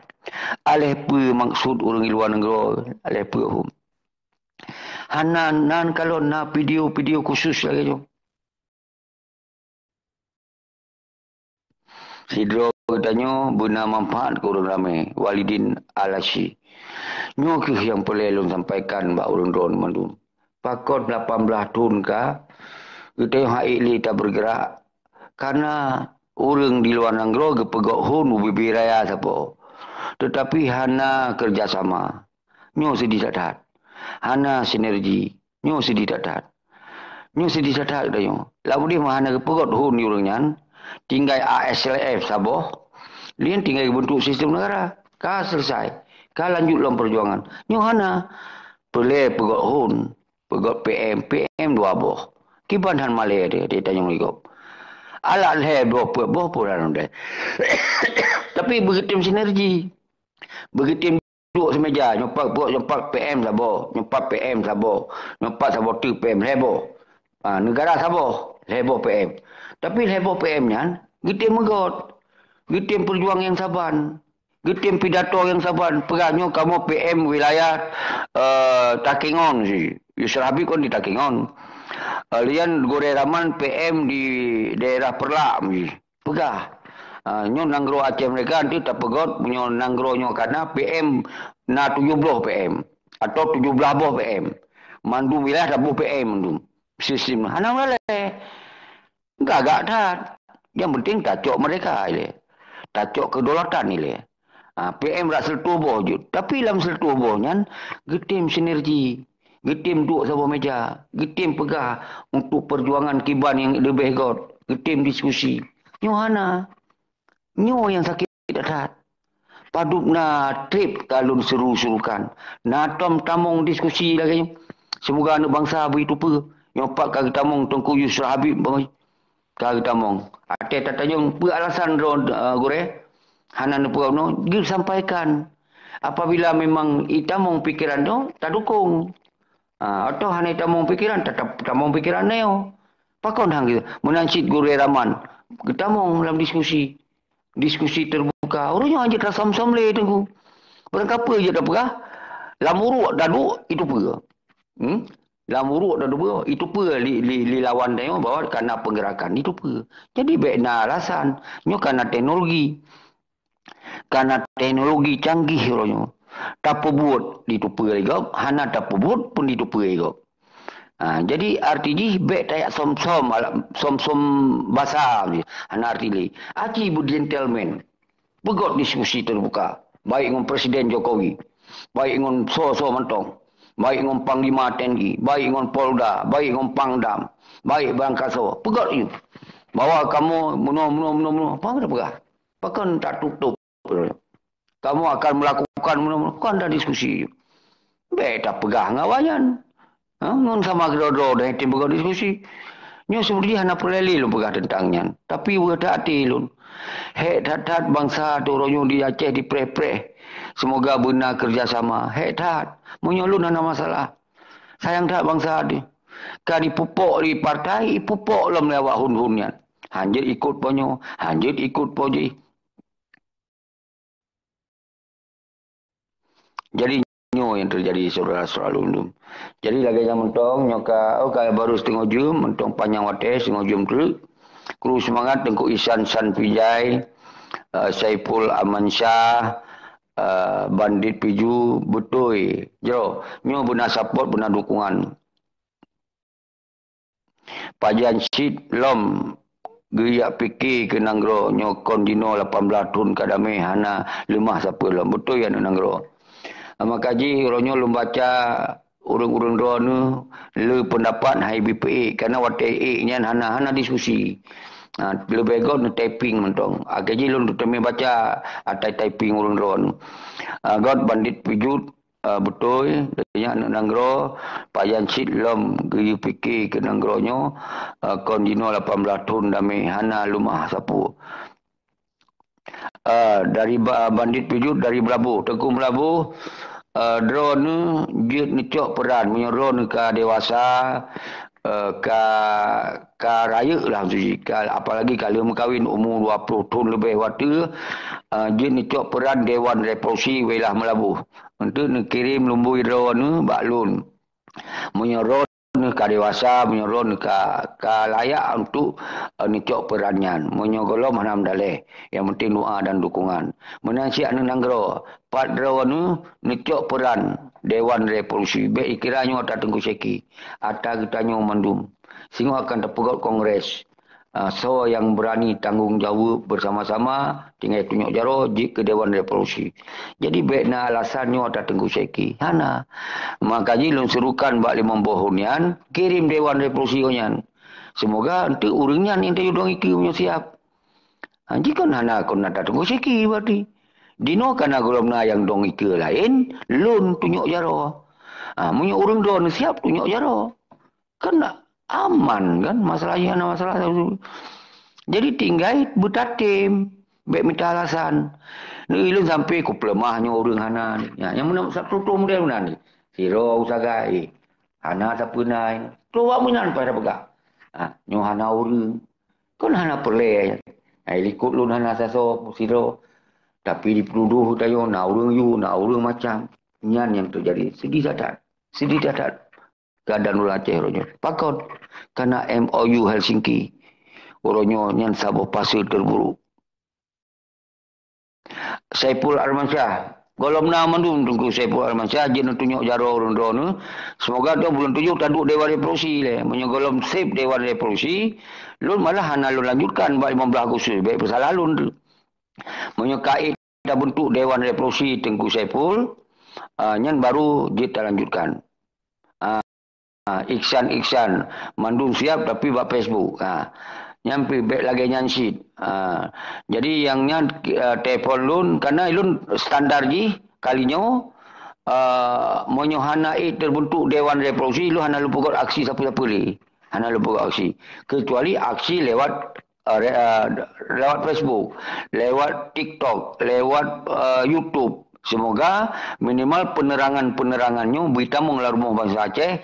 Aléh peue maksud ureueng di luwa nanggroe? Aléh peue hom? Hana, nan kalon na video-video khusus lagèe nyoe. Sidroe geutanyoe beuna manfaat keu ureueng ramé, Walidin Al-Asyi. Nyoe kheueh nyang peureulèe lôn sampaikan bak ureueng droeneuh mandum. Pakon lapan blaih thon ka, geutanyoe han ék lé tabeurgeurak, kareuna ureueng di luwa nanggroe geupeugöt hon ubé-bé raya saboh, teutapi hana keureuja sama. Nyoe seudeh that-that. Hana sinergi. Nyoe seudeh that-that. Nyoe seudeh that-that geutanyoe. Lam udép meuhana geupeugöt hon di ureueng nyan, tinggai A S L F saboh, lé nyan tinggai geubeuntuk sistem neugara. Ka seuleusai. Ka lanjut lom peujuangan. Nyoe hana. Peureulèe peugöt hon. Peugöt P M, P M dua boh. Kiban han malèe teuh, di tanyoe ngon gob. Alat lhèe boh, peuet boh pun hana deh. Tapi beugeutem sinergi. Beugeutem duek simeja, nyoe pat, nyoe pat P M saboh, nyoe pat P M saboh, nyoe pat saboh teuk P M lhèe boh. Ha, neugara saboh, lhèe boh P M. Tapi lhèe boh P M nyan, geutem meugöt. Geutem peujuang nyang saban. Geutem pidato nyang saban, peugah nyoe kamoe P M wilayah, eh, Takengon si. Yusra Habib kon di Takengon. Eh, lé nyan Gurèe Rahman P M di daerah Peureulak si. Peugah. Ah, nyoe nanggroe Aceh Merdeka nteuk tapeugöt, meunyoe nanggroe nyoe ka na P M na tujoh boh P M atau tujoh blah boh P M. Mandum wilayah taboh P M mandum. Sistem hana meulai. Gagak that. Nyang penting tacok merdeka ilèe. Tacok kedaulatan ilèe. Ha, P M rak sireutôh boh jeuet. Tapi lam sireutôh boh nyan, geutem sinergi. Geutem duek saboh meja. Geutem peugah untuk peujuangan kiban nyang leubeh göt. Geutem diskusi. Nyoe hana. Nyoe nyang sakét that-that. Padub na trép ka lôn seru-serukan. Na tom tamong diskusi lagèe nyoe. Seumoga aneuk bansa beuteupeue. Nyoe pat ka geutamong Teungku Yusra Habib, ka geutamong. Watèe tatanyong peue alasan droe, eh, gurèe hana neupeugah nyoe, geusampaikan. Apabila memang itamong pikeran nyoe, tadukong. Ah, atawa hana itamong pikeran, tatap tamong pikeran nyoe. Pakon hang geu-, meunan cit Gurèe Rahman geutamong lam diskusi. Diskusi terbuka. Ureueng nyoe hanjeuet tasöm-söm lé Teungku. Barangkapeue jeuet tapeugah, lam uruek taduek, itupeue. Hmm? Lam uruek taduek, itupeue lé, lé, lé lawan tanyoe bahwa ka na peugerakan, itupeue. Jadi bèk na alasan. Nyoe ka na teknologi. Ka na teknologi canggih uroe nyoe. Tapeubuet ditupeue lé gob, hana tapeubuet pun ditupeue lé gob. Ha, jadi arti jih bèk tajak söm-söm, alah, söm-söm basa, hana arti lé. Aci beugentleman. Peugöt diskusi terbuka, baik ngon Presiden Jokowi, baik ngon soe-soe mantong, baik ngon Panglima T N I, baik ngon Polda, baik ngon Pangdam, baik barangkasoe. Peugöt yue bahwa kamoe meunoe, meunoe, meunoe, meunoe. Apa keuneuk peugah? Pakon tatutup? Kamoe akan melakukan meunoe-meunoe, kon tadiskusi. Bèk tapeugah ngon awaknyan. Ha, ngon sama keudroe-droe dan tem beudiskusi. Nyoe seubeutoh jih hana peureulèe lôn peugah teuntang nyan. Tapi weueh that até lôn. Hék that-that bansa teuh uroe nyoe di Aceh dipreh-preh. Seumoga beuna keureuja sama. Hék that. Meunyoe lôn hana masalah. Sayang that bansa teuh. Ka jipupok di partai, jipupok lom lé awak hun-hun nyan. Hanjeuet ikot po nyoe, hanjeuet ikot po jih. Jadi, nyoe nyang teujadi, syedara-syedara lôn. Jadi, lagée nyan mantong, nyoe ka, oh, ka baru siteungoh jeuem, mantong panyang watée siteungoh jeuem treuk. Kru seumangat Teungku Ihsan Sanpijai, eh, Saiful Amansyah, eh, Bandit Piju, beutôi. Jroh, nyoe beuna support, beuna dukungan. Pajan cit lom geujak pike keu nanggroe nyoe, kon jinoe lapan blaih thon ka damé hana leumah sapeue lom. Beutôi, aneuëk nanggroe. Maka jih uroe nyoe lôn baca ureuëng-ureuëng droeneueh le peundapat hai bipeuék, karena watée ék nyan hana, hana diskusi. Ha, leubeh gét neutyping mantong. Akhé jih lôn teumé baca atai typing ureuëng droeneueh. Ha, gét Bandit Pijut, ah, beutôi, nyan aneuëk nanggroe, pajan cit lom geuyue pike keu nanggroe nyoe, ah, kon jinoe lapan blaih thon damé hana leumah sapeue. Ah, dari ba-, Bandit Pijut dari Meulaboh. Teungku Meulaboh, ah, droeneueh jeuet neucok peuran. Meunyoe droeneueh ka dewasa, eh, ka, ka rayeuk lah, maksud jih, ka, apalagi ka lheueh meukawen umu dua ploh thon leubeh watée, eh, jeuet neucok peuran Dewan Revolusi wilayah Meulaboh. Untuk neukirém lumbôi droeneueh bak lôn. Meunyoe droeneueh ka dewasa, meunyoe droeneueh ka, ka layak untuk, eh, neucok peuran nyan. Meunyoe gohlom hana meudaleh, nyang penting doa dan dukungan. Meunan cit aneuëk nanggroe, pat droeneueh neucok peuran Dewan Revolusi. Bék ikira nyoe ata Teungku Syeki, ata geutanyoe mandum. Singoh akan tapeugét kongres. Ah, soe nyang beurani tanggong jaweueb beusama-sama, tinggai tunyok jaroe jeuet keu Dewan Revolusi. Jadi, bék na alasan nyoe ata Teungku Syeki. Hana. Maka jih lôn seurukan bak limong boh nyan, kirém Dewan Revolusi nyan. Seumoga eunteuk ureuëng nyan nyang tajak dong ikeue meunyoe siab. Ha, jikon hana kon ata Teungku Syeki berarti. Dinoe kana gohlom na nyang dong ikeue laén, lôn tunyok jaroe. Ha, meunyoe ureuëng droeneueh siab tunyok jaroe. Kan aman kan, masalah nyan hana masalah. Jadi tinggai beutatem, bék mita alasan. Neu ilôn sampai kupeuleumah nyoe ureuëng hana ni. Ya, nyang meunan satu tu model meunan ni. Sidroe usagai, hana sapeue na. Tuha meunan pada peugah. Ha, nyoe hana ureuëng. Kon hana peureulée. Hai likot lôn hana sasoe sidroe. Tapi dipeutudoh tanyoe na ureuëng yue, na ureuëng macam. Nyan nyang teujadi. Sedih that-that. Sedih that-that. Keuadaan ureuëng Aceh uroe nyoe. Pakon? Karena M O U Helsinki. Uroe nyoe nyan saboh fase terburuk. Saiful Armansyah. Gohlom na mandum Teungku Saiful Armansyah jeuet neutunyok jaroe ureuëng droeneueh. Seumoga dua bulan tujoh taduek Dewan Revolusi lé. Meunyoe gohlom seb Dewan Revolusi, lôn malah hana lôn lanjutkan bak lima belas Agustus. Bék peusalah lôn tu. Meunyoe ka ék tabentuk Dewan Revolusi Teungku Saiful, ah, nyan baru jeuet talanjutkan. Ah, Ah, Iksan, Iksan. Mandum siab tapi bak Facebook. Ha. Nyan pih bék lagée nyan cit. Ha. Jadi nyang nyan, eh, telepon lôn, karena lôn standar jih kali nyoe, eh, meunyoe hana ék terbentuk Dewan Revolusi, lôn hana lôn peugét aksi sapeue-sapeue lé. Hana lôn peugét aksi. Kecuali aksi lewat eh, re-, eh, lewat Facebook, lewat TikTok, lewat, eh, YouTube. Semoga minimal penerangan-penerangan nyoe beuitamong lam rumoh bansa Aceh.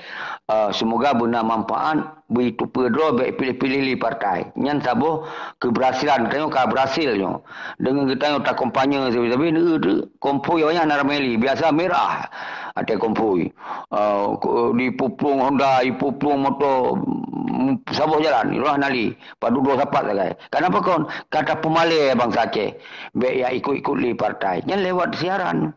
Eh, semoga beuna manfaat, beuiteupeue droe, bék piléh-piléh lé partai. Nyan saboh keberhasilan, tanyoe ka berhasil nyoe. Deungon geutanyoe takompanye sabe-sabe, neu-, neu-, konvoi awaknyan hana ramé lé, biasa mirah até konvoi. Ah, ko-, dipuplueng honda, dipuplueng moto, mm, saboh jalan, roh hana lé, padub droe sapat sagai. Kenapa kon? Ka tapeumalée bansa Aceh. Bék ya ikut-ikut lé partai. Nyan lewat siaran.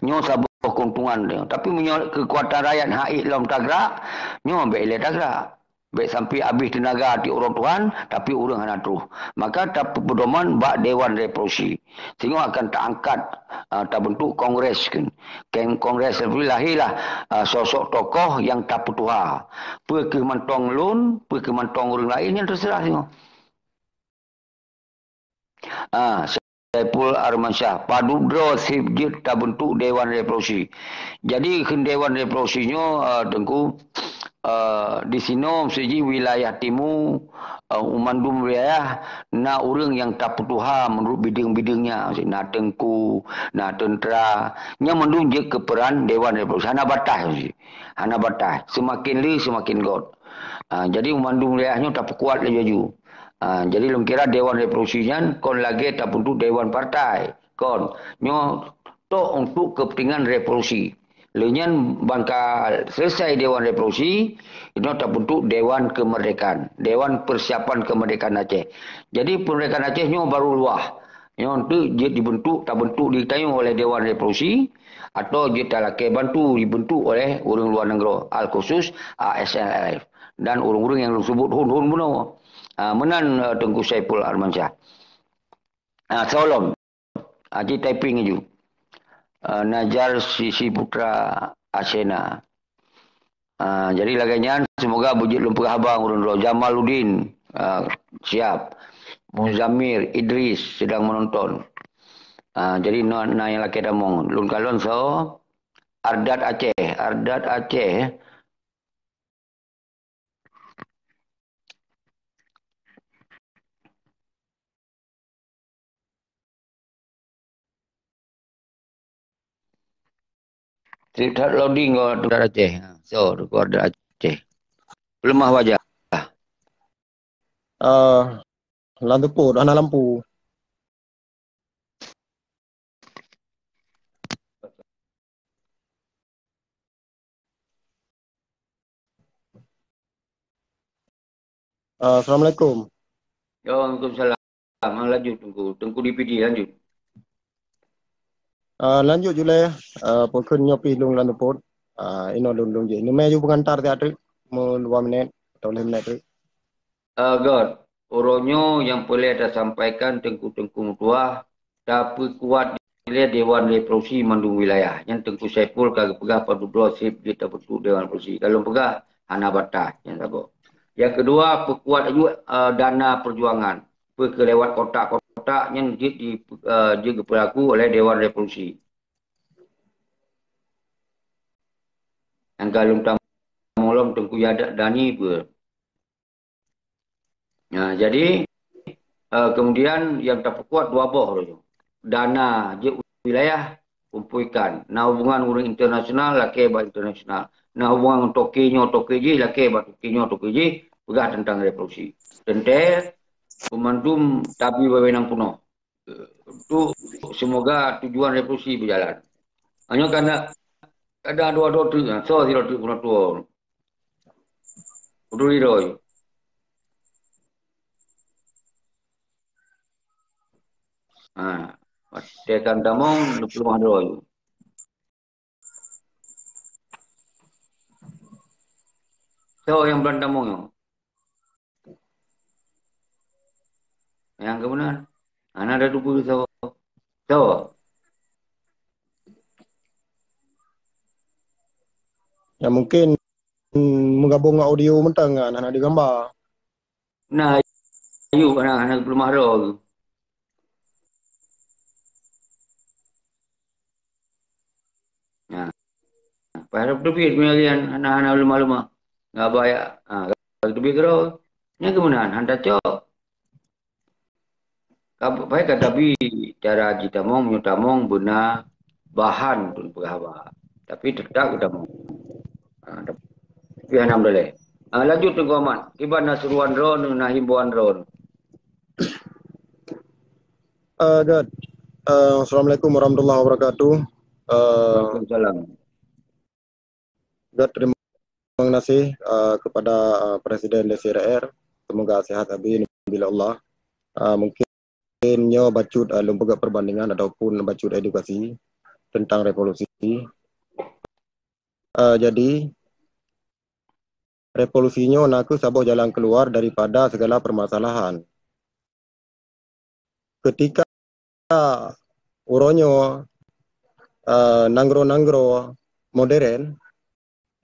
Nyoe saboh keuntungan dia. Tapi meunyoe kekuatan rakyat hana ék lom tagrak, nyoe bék ilée tagrak. Bék sampai habéh teunaga ateueh uroe Tuhan, tapi ureuëng hana troh. Maka tapeudoman bak Dewan Revolusi. Singoh akan taangkat, ah, tabentuk kongres kan. Keng kongres Revolusi lahirlah, ah, sosok tokoh nyang tapeutuha. Peu kheueh mantong lôn, peu kheueh mantong ureuëng laén nyan terserah singoh. Ah, Saiful Armansyah, padub droe seb jeuet tabentuk Dewan Revolusi. Jadi, kheun Dewan Revolusi nyoe, eh, Teungku, eh, di sinoe meuseujih wilayah timu, eh, u mandum wilayah na ureuëng nyang tapeutuha meunurot bideueng-bideueng nyan. Na teungku, na teuntra. Nyan mandum jeuet keu peran Dewan Revolusi. Hana bataih, hana bataih. Seumaken le, seumaken gét. Ah, jadi, u mandum wilayah nyoe tapeukuat laju-laju. Ha, jadi lôn kira Dewan Revolusi nyan kon lagée tabentuk Dewan Partai. Kon. Nyoe tok untuk kepentingan revolusi. Lheueh nyan ban ka selesai Dewan Revolusi, inoe tabentuk Dewan Kemerdekaan, Dewan Persiapan Kemerdekaan Aceh. Jadi, kemerdekaan Aceh nyoe baru luwah. Nyoe tu jeuet dibentuk, tabentuk di tanyoe oleh Dewan Revolusi, atau jeuet talakée bantu dibentuk oleh ureuëng luwa nanggroe, al khusus A S N L F dan ureuëng-ureuëng nyang lôn sebut hon-hon bunoe. Ha, meunan, eh, Teungku Saiful Armansyah. Ha, soe lom. Aji typing aju. Ah, Najar Sisi Putra Asena. Ah, jadi lagée nyan, semoga beujeuet lôn peugah haba ngon droe. Jamaluddin, ah, siap. Muzamir Idris sedang menonton. Ah, jadi na, na nyang lakée tamong. Lôn kalon soe? Ardat Aceh, Ardat Aceh. Trip that loading kau tu Aceh. Ha, so, tu kau ada Aceh. Pelemah wajah. Ah, lam teupot, hana lampu. Ah, assalamualaikum. Ya, waalaikumsalam. Ah, lanjut, Teungku. Teungku D P D, lanjut. Ah, lanjut ju lé, ah, peukheun nyoe pih lôn lam teupot. Ah, inoe lôn, lôn jih. Neumé ju peungantar siat treuk, meu dua minét atau lhée minét treuk. Ah, göt. Uroe nyoe nyang peureulée tasampaikan teungku-teungku meutuah, tapeukuat lé Dewan Revolusi mandum wilayah. Nyan Teungku Saiful ka geupeugah padub droe seb jeuet tabentuk Dewan Revolusi. Ka lôn peugah hana bataih, nyan saboh. Nyang keudua, peukuat aju, eh, dana perjuangan. Peu keu lewat kotak-kotak nyan jeuet di, eh, jeuet geupeulaku oleh Dewan Revolusi. Nyang ka lôn tamong lom Teungku Yada Dani peue. Nah, jadi, eh, kemudian nyang tapeukuat dua boh laju. Dana jeuet wilayah kumpulkan. Na hubungan ureuëng internasional, lakée bak internasional. Na hubungan ngon toke nyoe, toke jih, lakée bak toke nyoe, toke jih, peugah teuntang revolusi. Teuntée, peumandum tabi wawenang peunoh. Tu, semoga tujuan revolusi berjalan. Hanya karena ada dua-dua tu, ha, so sidroe tu peunoh tuwo. Udah ridho. Ha, tekan tamong, dua puluh lima droe. So, nyang beulan tamong nyoe. Nyang keumeunan. Hana ada tupeue so. So. Ya, mungkin, hmm, meugabong ngon audio mantong kan, hana ada gamba. Nah, ayuh, hana, hana geupeulumah droe. Nah, pada teubiet meunyoe hana, hana leumah-leumah. Enggak bayak. Ha, teubiet keudroe. Nyan keumeunan, han tacok. Ka, pai ka tabi cara jitamong, meunyoe tamong beuna bahan untuk peugah haba. Tapi tetap geutamong. Ha, tapi alhamdulillah. Ha, lanjut Teungku Ahmad. Kiban na seruan droeneuh, na himbauan droeneuh. Eh, Gad. Eh, Assalamualaikum warahmatullahi wabarakatuh. Eh, Waalaikumsalam. Gad, terima kasih, eh, kepada, eh, Presiden D C R R. Semoga sehat abi bila Allah. Eh, mungkin nyoe bacut, eh, lôn peugah perbandingan ataupun bacut edukasi tentang revolusi. Eh, jadi, revolusi nyoe nakeuh saboh jalan keluar daripada segala permasalahan. Ketika uroe nyoe, eh, nanggroe-nanggroe modern,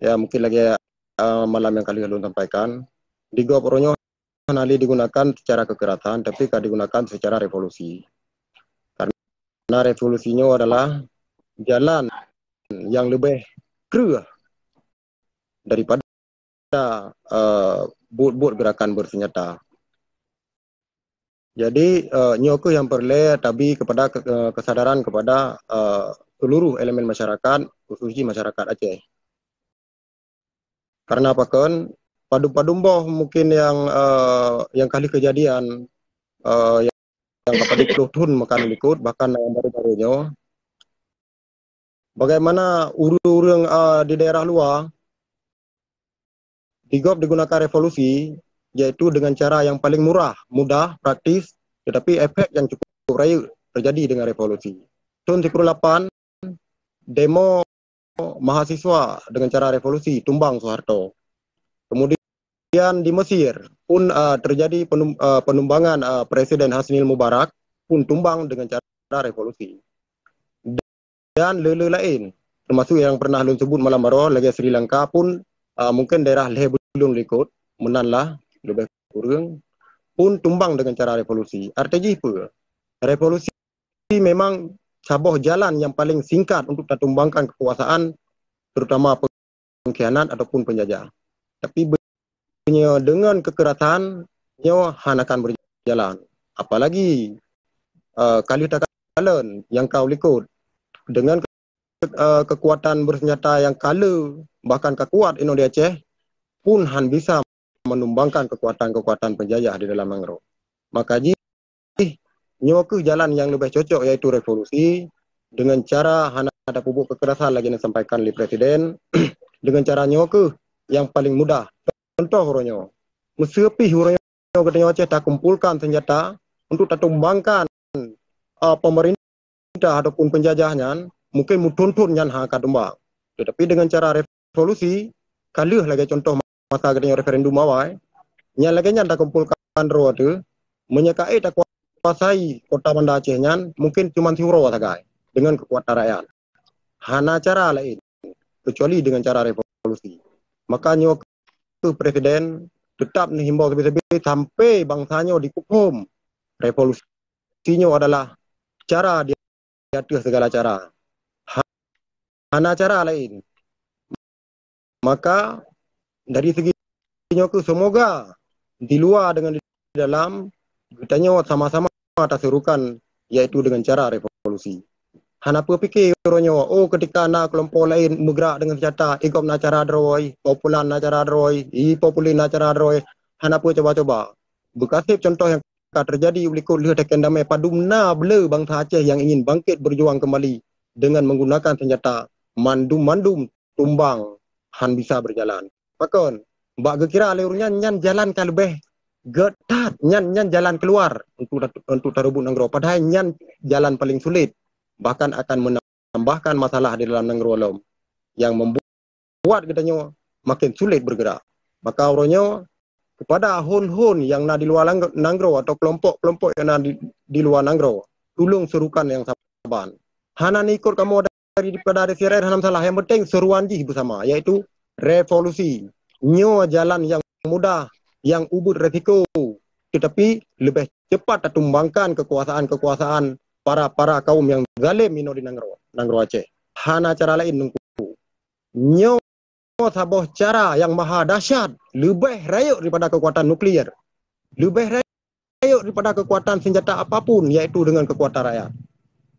ya, mungkin lagée, eh, malam nyang ka lheueh lôn sampaikan, di gob uroe nyoe hana lé digunakan secara kekerasan, tapi ka digunakan secara revolusi. Karena revolusi nyoe adalah jalan nyang leubeh kreueh daripada, eh, buet-buet gerakan bersenjata. Jadi, eh, nyoe kheueh nyang peureulée tabi kepada ke-, eh, kesadaran kepada, eh, seluruh elemen masyarakat, khusus jih masyarakat Aceh. Karena pakon, padum-padum boh mungkin nyang, eh, nyang ka lheueh keujadian, eh, nyang ka padum ploh thon meukan likot, bahkan nyang baru-baru nyoe. Bagaimana ureuëng-ureuëng, eh, di daerah luwa, di gob digunakan revolusi, yaitu dengan cara yang paling murah, mudah, praktis, tetapi efek yang cukup rayeuk terjadi dengan revolusi. Thon sikureueng lapan, demo mahasiswa dengan cara revolusi tumbang Soeharto. Kemudian di Mesir pun, uh, terjadi penum, uh, penumbangan, uh, Presiden Hosni Mubarak pun tumbang dengan cara revolusi. Dan le-le laén, termasuk yang pernah lôn sebut malam baroe lagée Sri Lanka pun, uh, mungkin daerah lhée buleuen likot, meunan lah lebih kurang, pun tumbang dengan cara revolusi. Arti jih peue? Revolusi memang saboh jalan yang paling singkat untuk tatumbangkan kekuasaan, terutama pengkhianat ataupun penjajah. Tapi nyoe dengan kekerasan, nyoe hana akan berjalan. Apalagi, eh, ka lheueh takalon nyang ka u likot, dengan ke-, eh, kekuatan bersenjata yang ka le, bahkan ka kuat inoe di Aceh, pun han bisa menumbangkan kekuatan-kekuatan penjajah di dalam nanggroe. Maka jih, nyoe kheueh jalan nyang leubeh cocok, yaitu revolusi dengan cara hana tapeubuet kekerasan lagée nyang sampaikan lé Presiden. Dengan cara nyoe kheueh nyang paling mudah. Contoh uroe nyoe, meuseupi uroe nyoe geutanyoe Aceh takumpulkan senjata untuk tatumbangkan, uh, pemerintah ataupun penjajah nyan, mungkin meuthon-thon nyan hana ka tumbang. Tetapi dengan cara revolusi, ka lheueh lagée contoh masa geutanyoe referendum awai, nyan lagée nyan takumpulkan droe teuh, meunyoe ka ék takuasai kota Banda Aceh nyan, mungkin cuma siuroe sagai dengan kekuatan rakyat. Hana cara laén, kecuali dengan cara revolusi. Maka nyoe kheueh Presiden tetap neuhimbau sabe-sabe sampai bansa nyoe dikuphom. Revolusi nyoe adalah cara di ateueh segala cara. Ha-, hana cara laén. Maka dari segi nyoe kheueh, semoga di luwa dengan di dalam geutanyoe sama-sama taserukan, yaitu dengan cara revolusi. Hana peue pike uroe nyoe, oh, ketika na kelompok laén meugrak dengan senjata, i gob na cara droe, populan na cara droe, i populin na cara droe, hana peue cuba-cuba. Beukaseb contoh nyang ka teujadi u likot lheueh teken damai, padum na ble bansa Aceh nyang ingin bangkét beujuang keumbali dengan menggunakan senjata, mandum-mandum tumbang, han bisa beujalan. Pakon? Bak geukira lé ureuëng nyan, nyan jalan ka leubeh gét that, nyan, nyan jalan keuluar untuk, untuk tareubot nanggroe. Padahai nyan jalan paling sulet, bahkan akan menambahkan masalah di dalam nanggroe lom, nyang membuat geutanyoe makin sulet bergerak. Maka uroe nyoe, kepada hon-hon nyang na di luwa lang-, nanggroe atau kelompok-kelompok nyang na di, di luwa nanggroe, tulông serukan nyang saban. Hana neuikot kamoe dari, daripada dari C R R, hana masalah. Yang penting seruan jih bersama, yaitu revolusi. Nyoe jalan yang mudah, yang ubit resiko, tetapi leubeh cepat tatumbangkan kekuasaan-kekuasaan para, para kaum yang zalim inoe di nanggroe, nanggroe Aceh. Hana cara laén Teungku. Nyoe saboh cara nyang maha dahsyat, leubeh rayeuk daripada kekuatan nuklir, leubeh rayeuk daripada kekuatan senjata apapun, yaitu dengan kekuatan rakyat.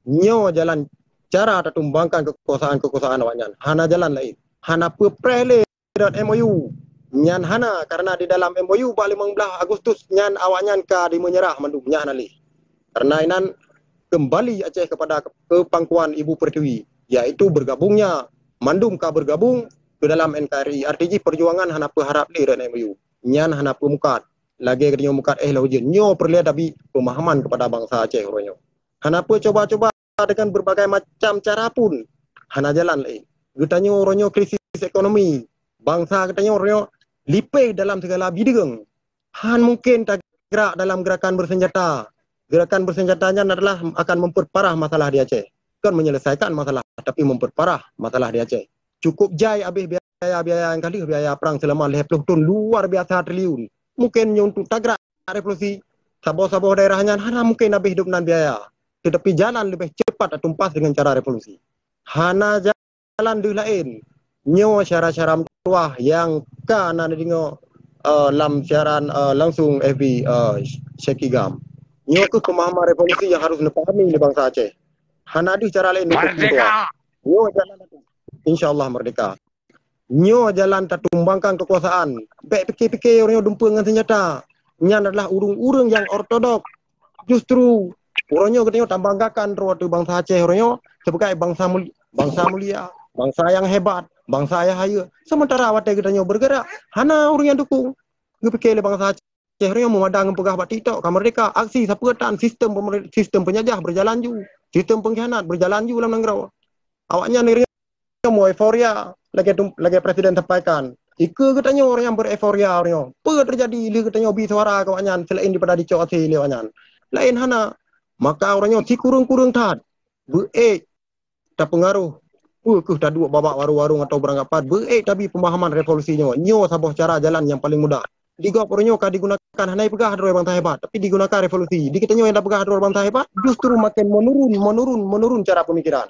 Nyoe jalan cara tatumbangkan kekuasaan-kekuasaan awaknyan. Hana jalan laén. Hana peue preh lé rot M O U. Nyan hana, karena di dalam M O U bak limong blaih Agustus nyan awaknyan ka dimeunyerah mandum, nyan hana lé. Karena inan kembali Aceh kepada kepangkuan Ibu Pertiwi, yaitu bergabungnya mandum ka bergabung ke dalam N K R I. Arti jih perjuangan hana peuharap lé rot M O U. Nyan hana peumukat. Lagée geutanyoe mukat éh lheuh ujeuen. Nyoe peureulée tabi pemahaman kepada bansa Aceh uroe nyoe. Hana peucoba-coba dengan berbagai macam cara pun hana jalan laén. Geutanyoe uroe nyoe krisis ekonomi. Bansa geutanyoe uroe nyoe lipéh dalam segala bideueng. Han mungkin tagerak dalam gerakan bersenjata. Gerakan bersenjata nyan adalah akan memperparah masalah di Aceh. Bukan menyelesaikan masalah, tapi memperparah masalah di Aceh. Cukup jai abéh biaya-biaya nyang ka lheueh, biaya perang selama lhée ploh thon luar biasa triliun. Mungkin nyoe untuk tagerak revolusi, saboh-saboh daerah nyan hana mungkin abéh dum nan biaya. Tetapi jalan leubeh cepat atumpah dengan cara revolusi. Hana jalan deuh laén. Nyoe syara-syara meutuah nyang ka na neudeungoe, eh, lam siaran, eh, langsung F B, eh, Syekh Igam. Nyoe kheueh pemahaman revolusi nyang harus neupahami lé bansa Aceh. Hana deuh cara laén untuk meutuah. Nyoe jalan, insya Allah merdeka. Nyoe jalan tatum memperjuangkan kekuasaan. Bèk pike-pike uroe nyoe dumpeue ngon senjata. Nyan adalah ureueng-ureueng nyang ortodok. Justru uroe nyoe geutanyoe tabanggakan droe teuh bansa Aceh uroe nyoe sebagai bansa mul-, bansa mulia, bansa nyang hebat, bansa nyang hayeue. Sementara watèe geutanyoe bergerak, hana ureueng nyang dukung. Geupike lé bansa Aceh uroe nyoe meumada ngon peugah bak TikTok ka merdeka, aksi sapeue tan, sistem pemer-, sistem peunjajah berjalan ju, sistem pengkhianat berjalan ju lam nanggroe. Awaknyan uroe nyoe euforia lagèe tum-, lagèe presiden sampaikan. Dikeue geutanyoe nyang bereuforia uroe nyoe. Peue teujadi lheueh geutanyoe bi suara keu awaknyan seulaén daripada jicok até lé awaknyan? Laén hana. Maka uroe nyoe sikureueng-kureueng that beuék tapeungaroh, peue keuh taduek babah warong-warong atawa beurangkapat, beuék tabi peumahaman revolusi nyoe. Nyoe saboh cara jalan nyang paleng mudah. Di gob uroe nyoe ka digunakan, hana jipeugah droe bansa hebat, tapi digunakan revolusi. Di geutanyoe nyang tapeugah droe bansa hebat, justru maken menurun, menurun, menurun cara pemikiran.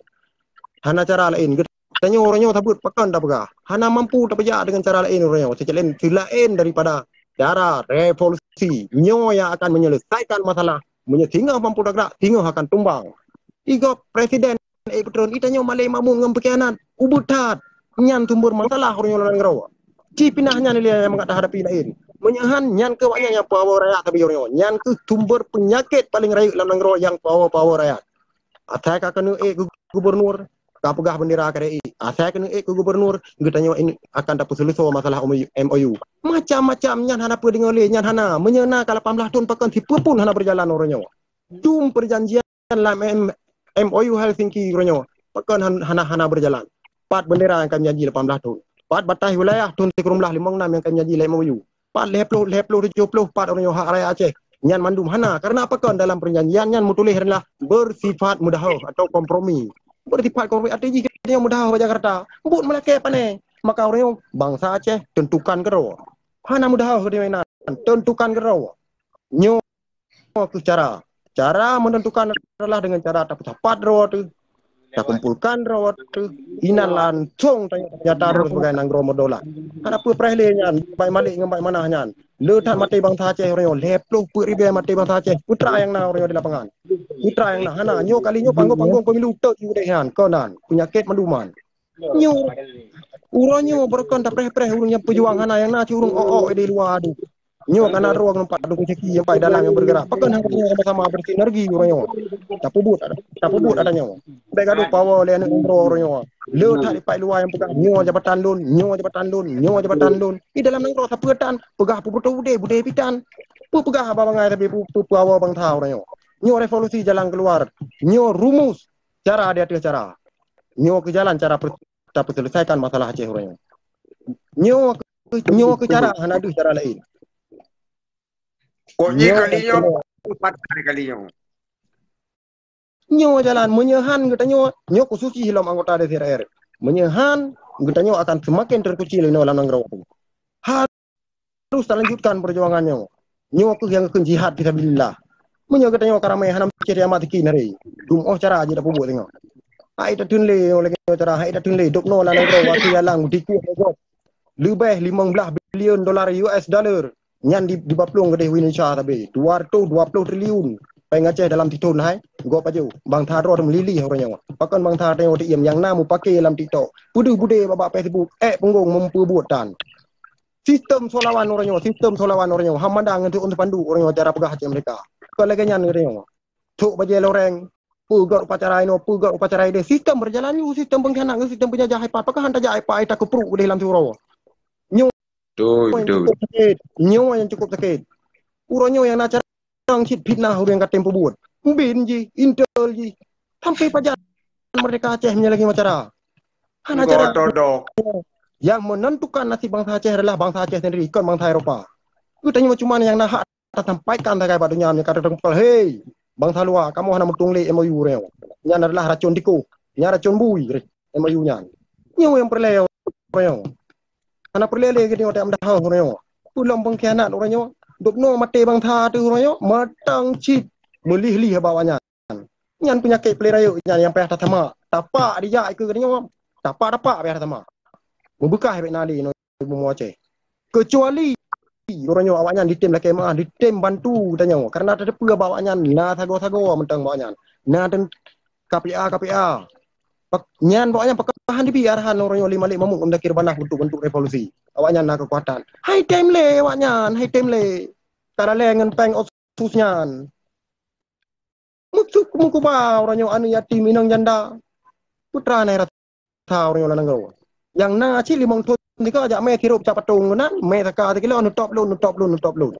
Hana cara laén. Geutanyoe uroe nyoe sabeut pakon tapeugah. Hana mampu tapeujak deungon cara laén uroe nyoe. Seulaén, seulaén daripada cara revolusi. Nyoe nyang akan menyelesaikan masalah. Meunyoe singoh mampu tagrak, singoh akan tumbang. Di gob presiden ék peutron, geutanyoe malèe makmun ngon pengkhianat. Ubit that. Nyan sumber masalah uroe nyoe lam nanggroe. Ci pinah nyan lé nyang mangat tahadapi laén. Meunyoe han, nyan keuh awaknyan nyang peuhawa rakyat sabe uroe nyoe. Nyan keuh sumber peunyakét paleng rayeuk lam nanggroe nyang peuhawa-peuhawa rakyat. Asai ka keuneuk ék keu gubernur, ka peugah bendera ka ék. Asai keuneuk ék keu gubernur, geutanyoe ini akan tapeuseuleusoe masalah M O U. Macam-macam nyan hana peue deungoe lé, nyan hana. Meunyoe na ka lapan blah thon pakon sipeue pun hana berjalan uroe nyoe. Dum perjanjian lam M-, M O U Helsinki uroe nyoe pakon han-, hana, hana berjalan. Pat bendera nyang ka janji lapan blah thon. Pat bataih wilayah thon sikureueng blah limong nam nyang ka janji lé M O U. Pat lhèe ploh, lhèe ploh tujoh ploh pat uroe nyoe hak rakyat Aceh. Nyan mandum hana. Karena pakon dalam perjanjian nyan meutuléh adalah bersifat mudahoh atau kompromi. Bersifat kompromi arti jih geutanyoe mudahoh bak Jakarta. Buet meulakèe pané. Maka uroe nyoe bansa Aceh tentukan keudroe. Hana mudahoh geutanyoe inan. Tentukan keudroe. Nyoe keuh cara. Cara menentukan adalah dengan cara tapeusapat droe teuh, takumpulkan droe teuh, inan langsong tanyoe nyata droe sebagai nanggroe meudaulat. Hana peue preh lé nyan, bai Malik ngon bai Manah nyan. Le that maté bansa Aceh uroe nyoe, lhèe ploh peuet ribèe maté bansa Aceh. Peue teuma nyang na uroe nyoe di lapangan? Peue teuma nyang na? Hana, nyoe kali nyoe panggung-panggung pemilu teuk udeh nyan, kon nan, peunyakét manduman. Nyoe, uroe nyoe beureukan tapreh-preh ureueng nyang peujuang, hana nyang na cit ureueng ôk-ôk di luwa adoe. Nyoe ka na droe geumpat dukung caki nyang pai dalam nyang bergerak. Pakon hana nyoe sama-sama bersinergi uroe nyoe. Tapeubuet, tapeubuet ata nyoe. Bèk gadoh power lé aneuk nanggroe uroe nyoe. Le that ipat luwa nyang peugah nyoe jabatan lôn, nyoe jabatan lôn, nyoe jabatan lôn. Di dalam nanggroe sapeue tan, peugah peubeutôi udeh, budeh pitan. Peue peugah haba bangai tapi peue, peue, peue hawa bansa uroe nyoe. Nyoe revolusi jalan keuluar. Nyoe rumus cara di ateueh cara. Nyoe keuh jalan cara per-, tapeuseuleusakan masalah Aceh uroe nyoe. Nyoe keuh, nyoe keuh cara, hana deuh cara laén. Kok jih nyoe kali nyoe, keuh, patai kali nyoe. Nyoe jalan, meunyoe han geutanyoe, nyoe khusus jih lom anggota D P R. Meunyoe han, geutanyoe akan seumaken teukuci lé inoe lam nanggroe. Harôh talanjutkan peujuangan nyoe. Nyoe keuh nyang geukheun jihad fisabilillah. Meunyoe geutanyoe ka ramé hana meucit amat tiki nari, dum óh cara jih tapeubuet singoh. Hai tateun lé nyoe lagèe nyoe cara, hai tateun lé. Dok noe lam nanggroe watèe jalan dikueh lé gob. Leubeh limong blah bilion dolar U S dollar nyan di, dibaplueng keudeh Indonesia sabe. Dua ratus dua puluh triliun. Péng Aceh dalam sithon hai. Gob pajoh. Bansa droe meulilih uroe nyoe. Pakon bansa tanyoe teuiem nyang na mupake lam TikTok. Peudeuh budé bak Facebook. Ék punggong meupeubuet tan. Sistem seulawan uroe nyoe, sistem seulawan uroe nyoe. Ham mada ngon teuôn teupandu uroe nyoe cara peugah Aceh Merdeka. Kon lagèe nyan uroe nyoe. Thok bajèe loreng, peugöt upacara inoe, peugöt upacara ideh. Sistem berjalan ju, sistem pengkhianat ngon sistem penjajah ipat. Pakon han tajak ipat ai takeupruk udeh lam siuroe. Nyoe nyang cukup sakét. Nyoe nyang cukup sakét. Uroe nyoe nyang na carông cit fitnah ureueng ka tem peubuet. Bin jih, intel jih. Sampai pajan Merdeka Aceh meunyoe lagèe nyoe cara. Hana cara. Nyang menentukan nasib bansa Aceh adalah bansa Aceh sendiri, kon bansa Eropa. Geutanyoe cuma nyang na hak tasampaikan sagai bak donya meunyoe ka tateupeue, "Hei, bansa luwa, kamoe hana meutueng lé M O U nyoe. Nyan adalah racon tikoh, nyan racon bui, M O U nyan." Nyoe nyang peureulèe uroe nyoe. Hana peureulèe lé geutanyoe tajak meudahoh uroe nyoe. Peue lom pengkhianat uroe nyoe. Dubnoe maté bansa teuh uroe nyoe, mantong cit meulih-lih bak awaknyan. Nyan peunyakét peulé rayeuk nyan nyang payah tasamak. Tapak dijak ikeue geutanyoe. Tapak-tapak payah tasamak. Meubeukah bèk na lé inoe bumoe Aceh. Keucuali uroe nyoe awaknyan ditem lakèe meu'ah, ditem bantu geutanyoe. Karena tateupeue bak awaknyan na sagoe-sagoe mantong bak awaknyan. Na ten-, K P A, K P A. Nyan awaknyan pakon han dibi arahan uroe nyoe lé Malik Mahmud ngon Muzakir Banah untuk, untuk revolusi. Awaknyan na keukuatan. Hai tem lé awaknyan, hai tem lé. Ka ralée ngon péng otsus nyan. Meukeusut meukuba uroe nyoe aneuk yatim inong janda. Putra nai rasa uroe nyoe lam nanggroe. Nyang na cit limong thon tiga jak mé tirop cak patong keunan, mé saka sikilo, neutôp lôn, neutôp lôn, neutôp lôn.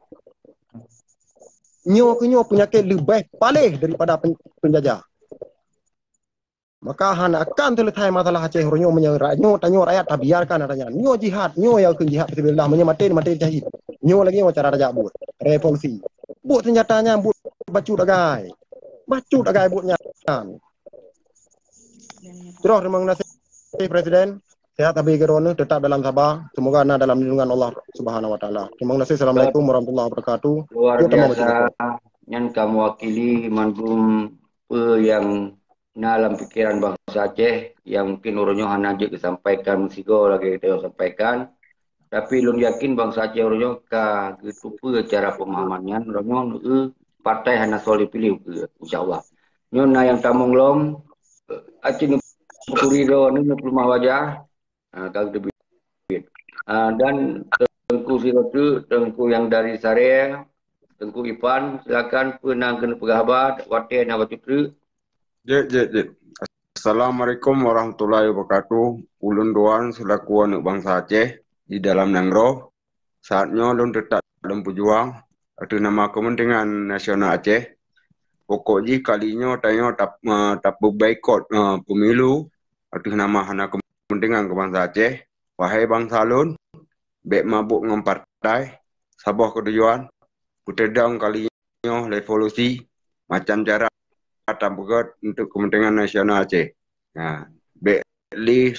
Nyoe keuh nyoe peunyakét leubeh paléh daripada pen-, penjajah. Maka hana akan selesai masalah Aceh uroe nyoe meunyoe ra-, nyoe tanyoe rakyat tabiarkan ata nyan. Nyoe jihad, nyoe nyang kheun jihad fisabilillah, meunyoe maté, maté syahid. Nyoe lagée nyoe cara tajak buet. Revolusi. Buet senjata nyan, buet bacut agai. Bacut agai buet nyan. Terus terima kasih Presiden. Sehat tapi kerohna tetap dalam sabar. Semoga na dalam lindungan Allah Subhanahu Wa Taala. Terima kasih. Assalamualaikum warahmatullahi wabarakatuh. Luar biasa. Nyan ka mewakili mandum peue nyang na lam pikiran bansa Aceh nyang mungkin uroe nyoe hana jeuet geusampaikan meusigoe lagée geutanyoe sampaikan. Tapi lôn yakin bansa Aceh uroe nyoe ka geuteupeue cara pemahaman nyan, uroe nyoe neu-eu partai hana soe jipiléh ukeue, insya Allah. Nyoe na nyang tamong lom, Aceh neupeuturi droe, neupeulumah wajah, ha, ka geuteubiet. Ha, dan Teungku sidroe teuk, Teungku nyang dari Saré, Teungku Ipan, silakan peue nyang keuneuk peugah haba, watée na bacut treuk. Jeuet, jeuet, jeuet. Assalamualaikum warahmatullahi wabarakatuh. Ulôn Duan selaku aneuk bansa Aceh di dalam nanggroe. Saat nyoe lôn teutap lôn peujuang ateueh nama keumeuntengan nasional Aceh. Pokok jih kali nyoe tanyoe tap-, eh, tapeubaikot, eh, pemilu ateueh nama hana keumeuntengan keu bansa Aceh. Wahai bansa lôn, bék mabök ngon partai, saboh keutujuan, peuteudong kali nyoe revolusi, macam cara tapeugét untuk keumeuntengan nasional Aceh. Ya, bék lé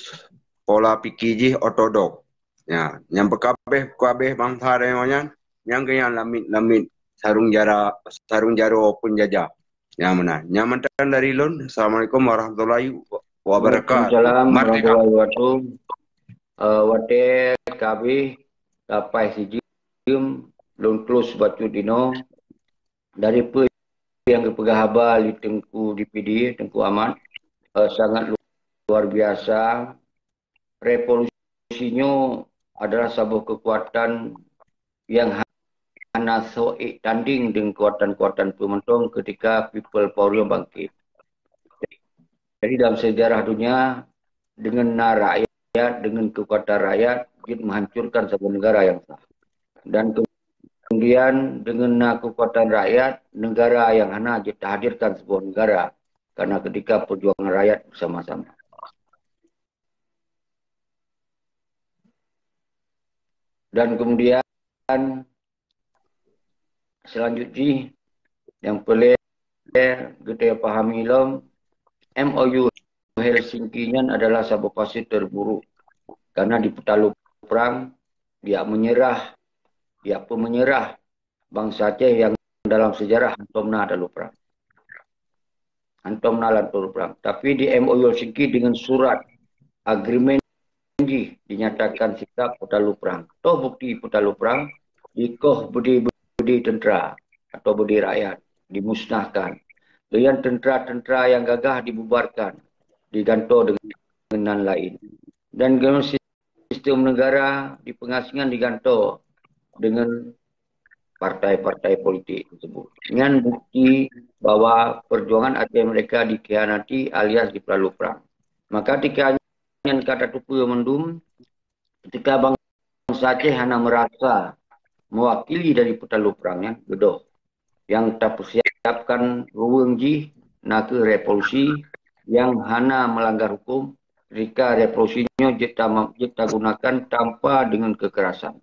pola pike jih ortodok. Ya, nyang beukabeh-kabeh bansa tanyoe nyan, nyang keu nyan lamiet-lamiet sarung jara, sarung jaroe peunjajah. Nyang meunan. Nyang mantong dari lôn. Assalamualaikum warahmatullahi wabarakatuh. Waalaikumsalam warahmatullahi wabarakatuh. Eh, watée ka habéh, ka paih sijeuem, lôn close bacut inoe. Dari peue nyang geupeugah haba lé Teungku D P D, Teungku Amat, eh, sangat luar biasa. Revolusi nyoe adalah saboh keukuatan nyang hana soe ék tanding deungon keukuatan-keukuatan peue mantong ketika people power nyoe bangkit. Jadi dalam sejarah dunia, deungon na rakyat, deungon keukuatan rakyat, jeuet meuhancurkan saboh negara nyang sah. Dan kemudian deungon na keukuatan rakyat, negara nyang hana jeuet tahadirkan saboh negara, karena ketika perjuangan rakyat bersama-sama. Dan kemudian selanjut jih, nyang peureulée geutanyoe pahami lom, M O U Helsinki nyan adalah saboh fase terburuk. Karena di peutalu prang, dia menyerah, dia pun menyerah bansa Aceh nyang dalam sejarah hantom na talu prang. Hantom na lam talu prang. Tapi di M O U Helsinki dengan surat agreement jih dinyatakan sikap peutalu prang. Toh bukti peutalu prang, dikoh beudé-beudé teuntera atau beudé rakyat dimusnahkan. Deungon teuntera-teuntera nyang gagah dibubarkan, digantoe deungon nan laén. Dan deungon sistem negara di pengasingan digantoe deungon partai-partai politik tersebut. Nyan bukti bahwa perjuangan Aceh Merdeka dikhianati alias dipeulalu prang. Maka tika nyan ka tateupeue mandum, ketika bansa Aceh hana merasa mewakili dari peutalu prang nyan, beudôh. Nyang tapeusiapkan ruweueng jih nakeuh revolusi nyang hana melanggar hukum, ketika revolusi nyoe jeuet tama-, jeuet tagunakan tanpa deungon kekerasan,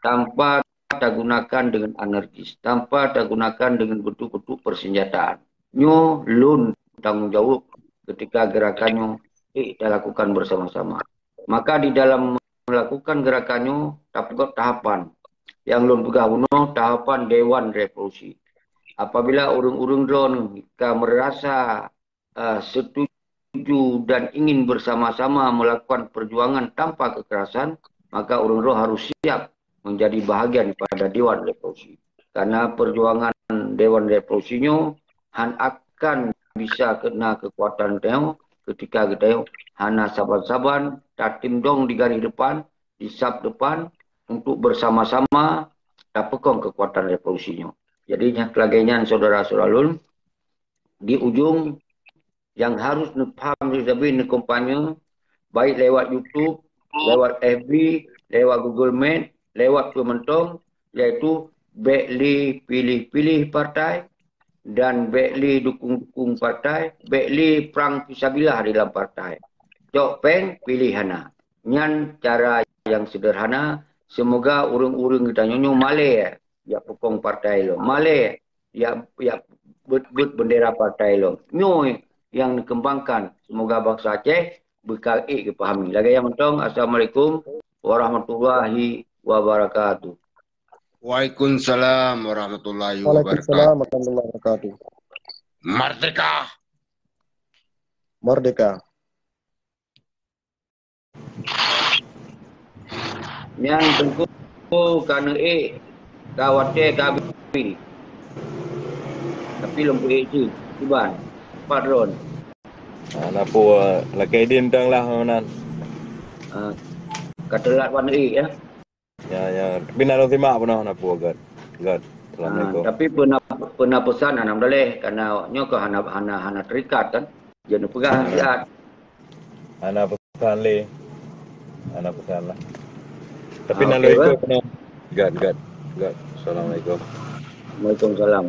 tanpa tagunakan deungon anarkis, tanpa tagunakan deungon bentuk-bentuk persenjataan. Nyoe lôn tanggong jaweueb ketika gerakan nyoe ék talakukan bersama-sama. Maka di dalam melakukan gerakan nyoe tapeugét tahapan. Nyang lôn peugah bunoe tahapan Dewan Revolusi. Apabila ureuëng-ureuëng droeneueh ka merasa, eh, setuju dan ingin bersama-sama melakukan perjuangan tanpa kekerasan, maka ureuëng droe harus siap menjadi bahagian daripada Dewan Revolusi. Karena perjuangan Dewan Revolusi nyoe han akan bisa kena kekuatan tanyoe ketika geutanyoe hana saban-saban tatindong di garis depan, di saf depan untuk bersama-sama tapeukong kekuatan revolusi nyoe. Jadi nyan lagée nyan saudara-saudara lôn, di ujong nyang harus neupaham sabe neukampanye, baik lewat YouTube, lewat F B, lewat Google Meet, lewat peue mantong, yaitu bék lé piléh-piléh partai dan bék lé dukong-dukong partai, bék lé prang fisabilillah di dalam partai. Cok péng, piléh hana. Nyan cara nyang sederhana. Seumoga ureuëng-ureuëng geutanyoe nyoe malée jak peukong partai lom, malée jak, jak beuet-beuet bendera partai lom. Nyoe nyang neukeumbangkan. Seumoga bansa Aceh beukal ék geupahami. Lagée nyan mantong, Assalamualaikum warahmatullahi wabarakatuh. Waalaikumsalam warahmatullahi wabarakatuh. Waalaikumsalam warahmatullahi wabarakatuh. Merdeka! Merdeka! Nyan Teungku ka neuék, ka watée ka habéh. Tapi lôn peuék cit, kiban, pat droen. Ah, na peue, lakée idin tang lah meunan. Ah, ka teulat wan neuék, ya. Ya, ya. Tapi na lôn simak peunoh na peue, Gat. Gat. Ah, Assalamualaikum. Tapi peuna, peuna peusan hana meudaleh, karena nyoe ka hana, hana, hana terikat kan. Jadi peugah siat. Hana pesan lé. Hana pesan lah. Tapi Ah, na okey, lôn ikut bah. Peunoh. Gat, Gat. Gat. Assalamualaikum. Waalaikumsalam.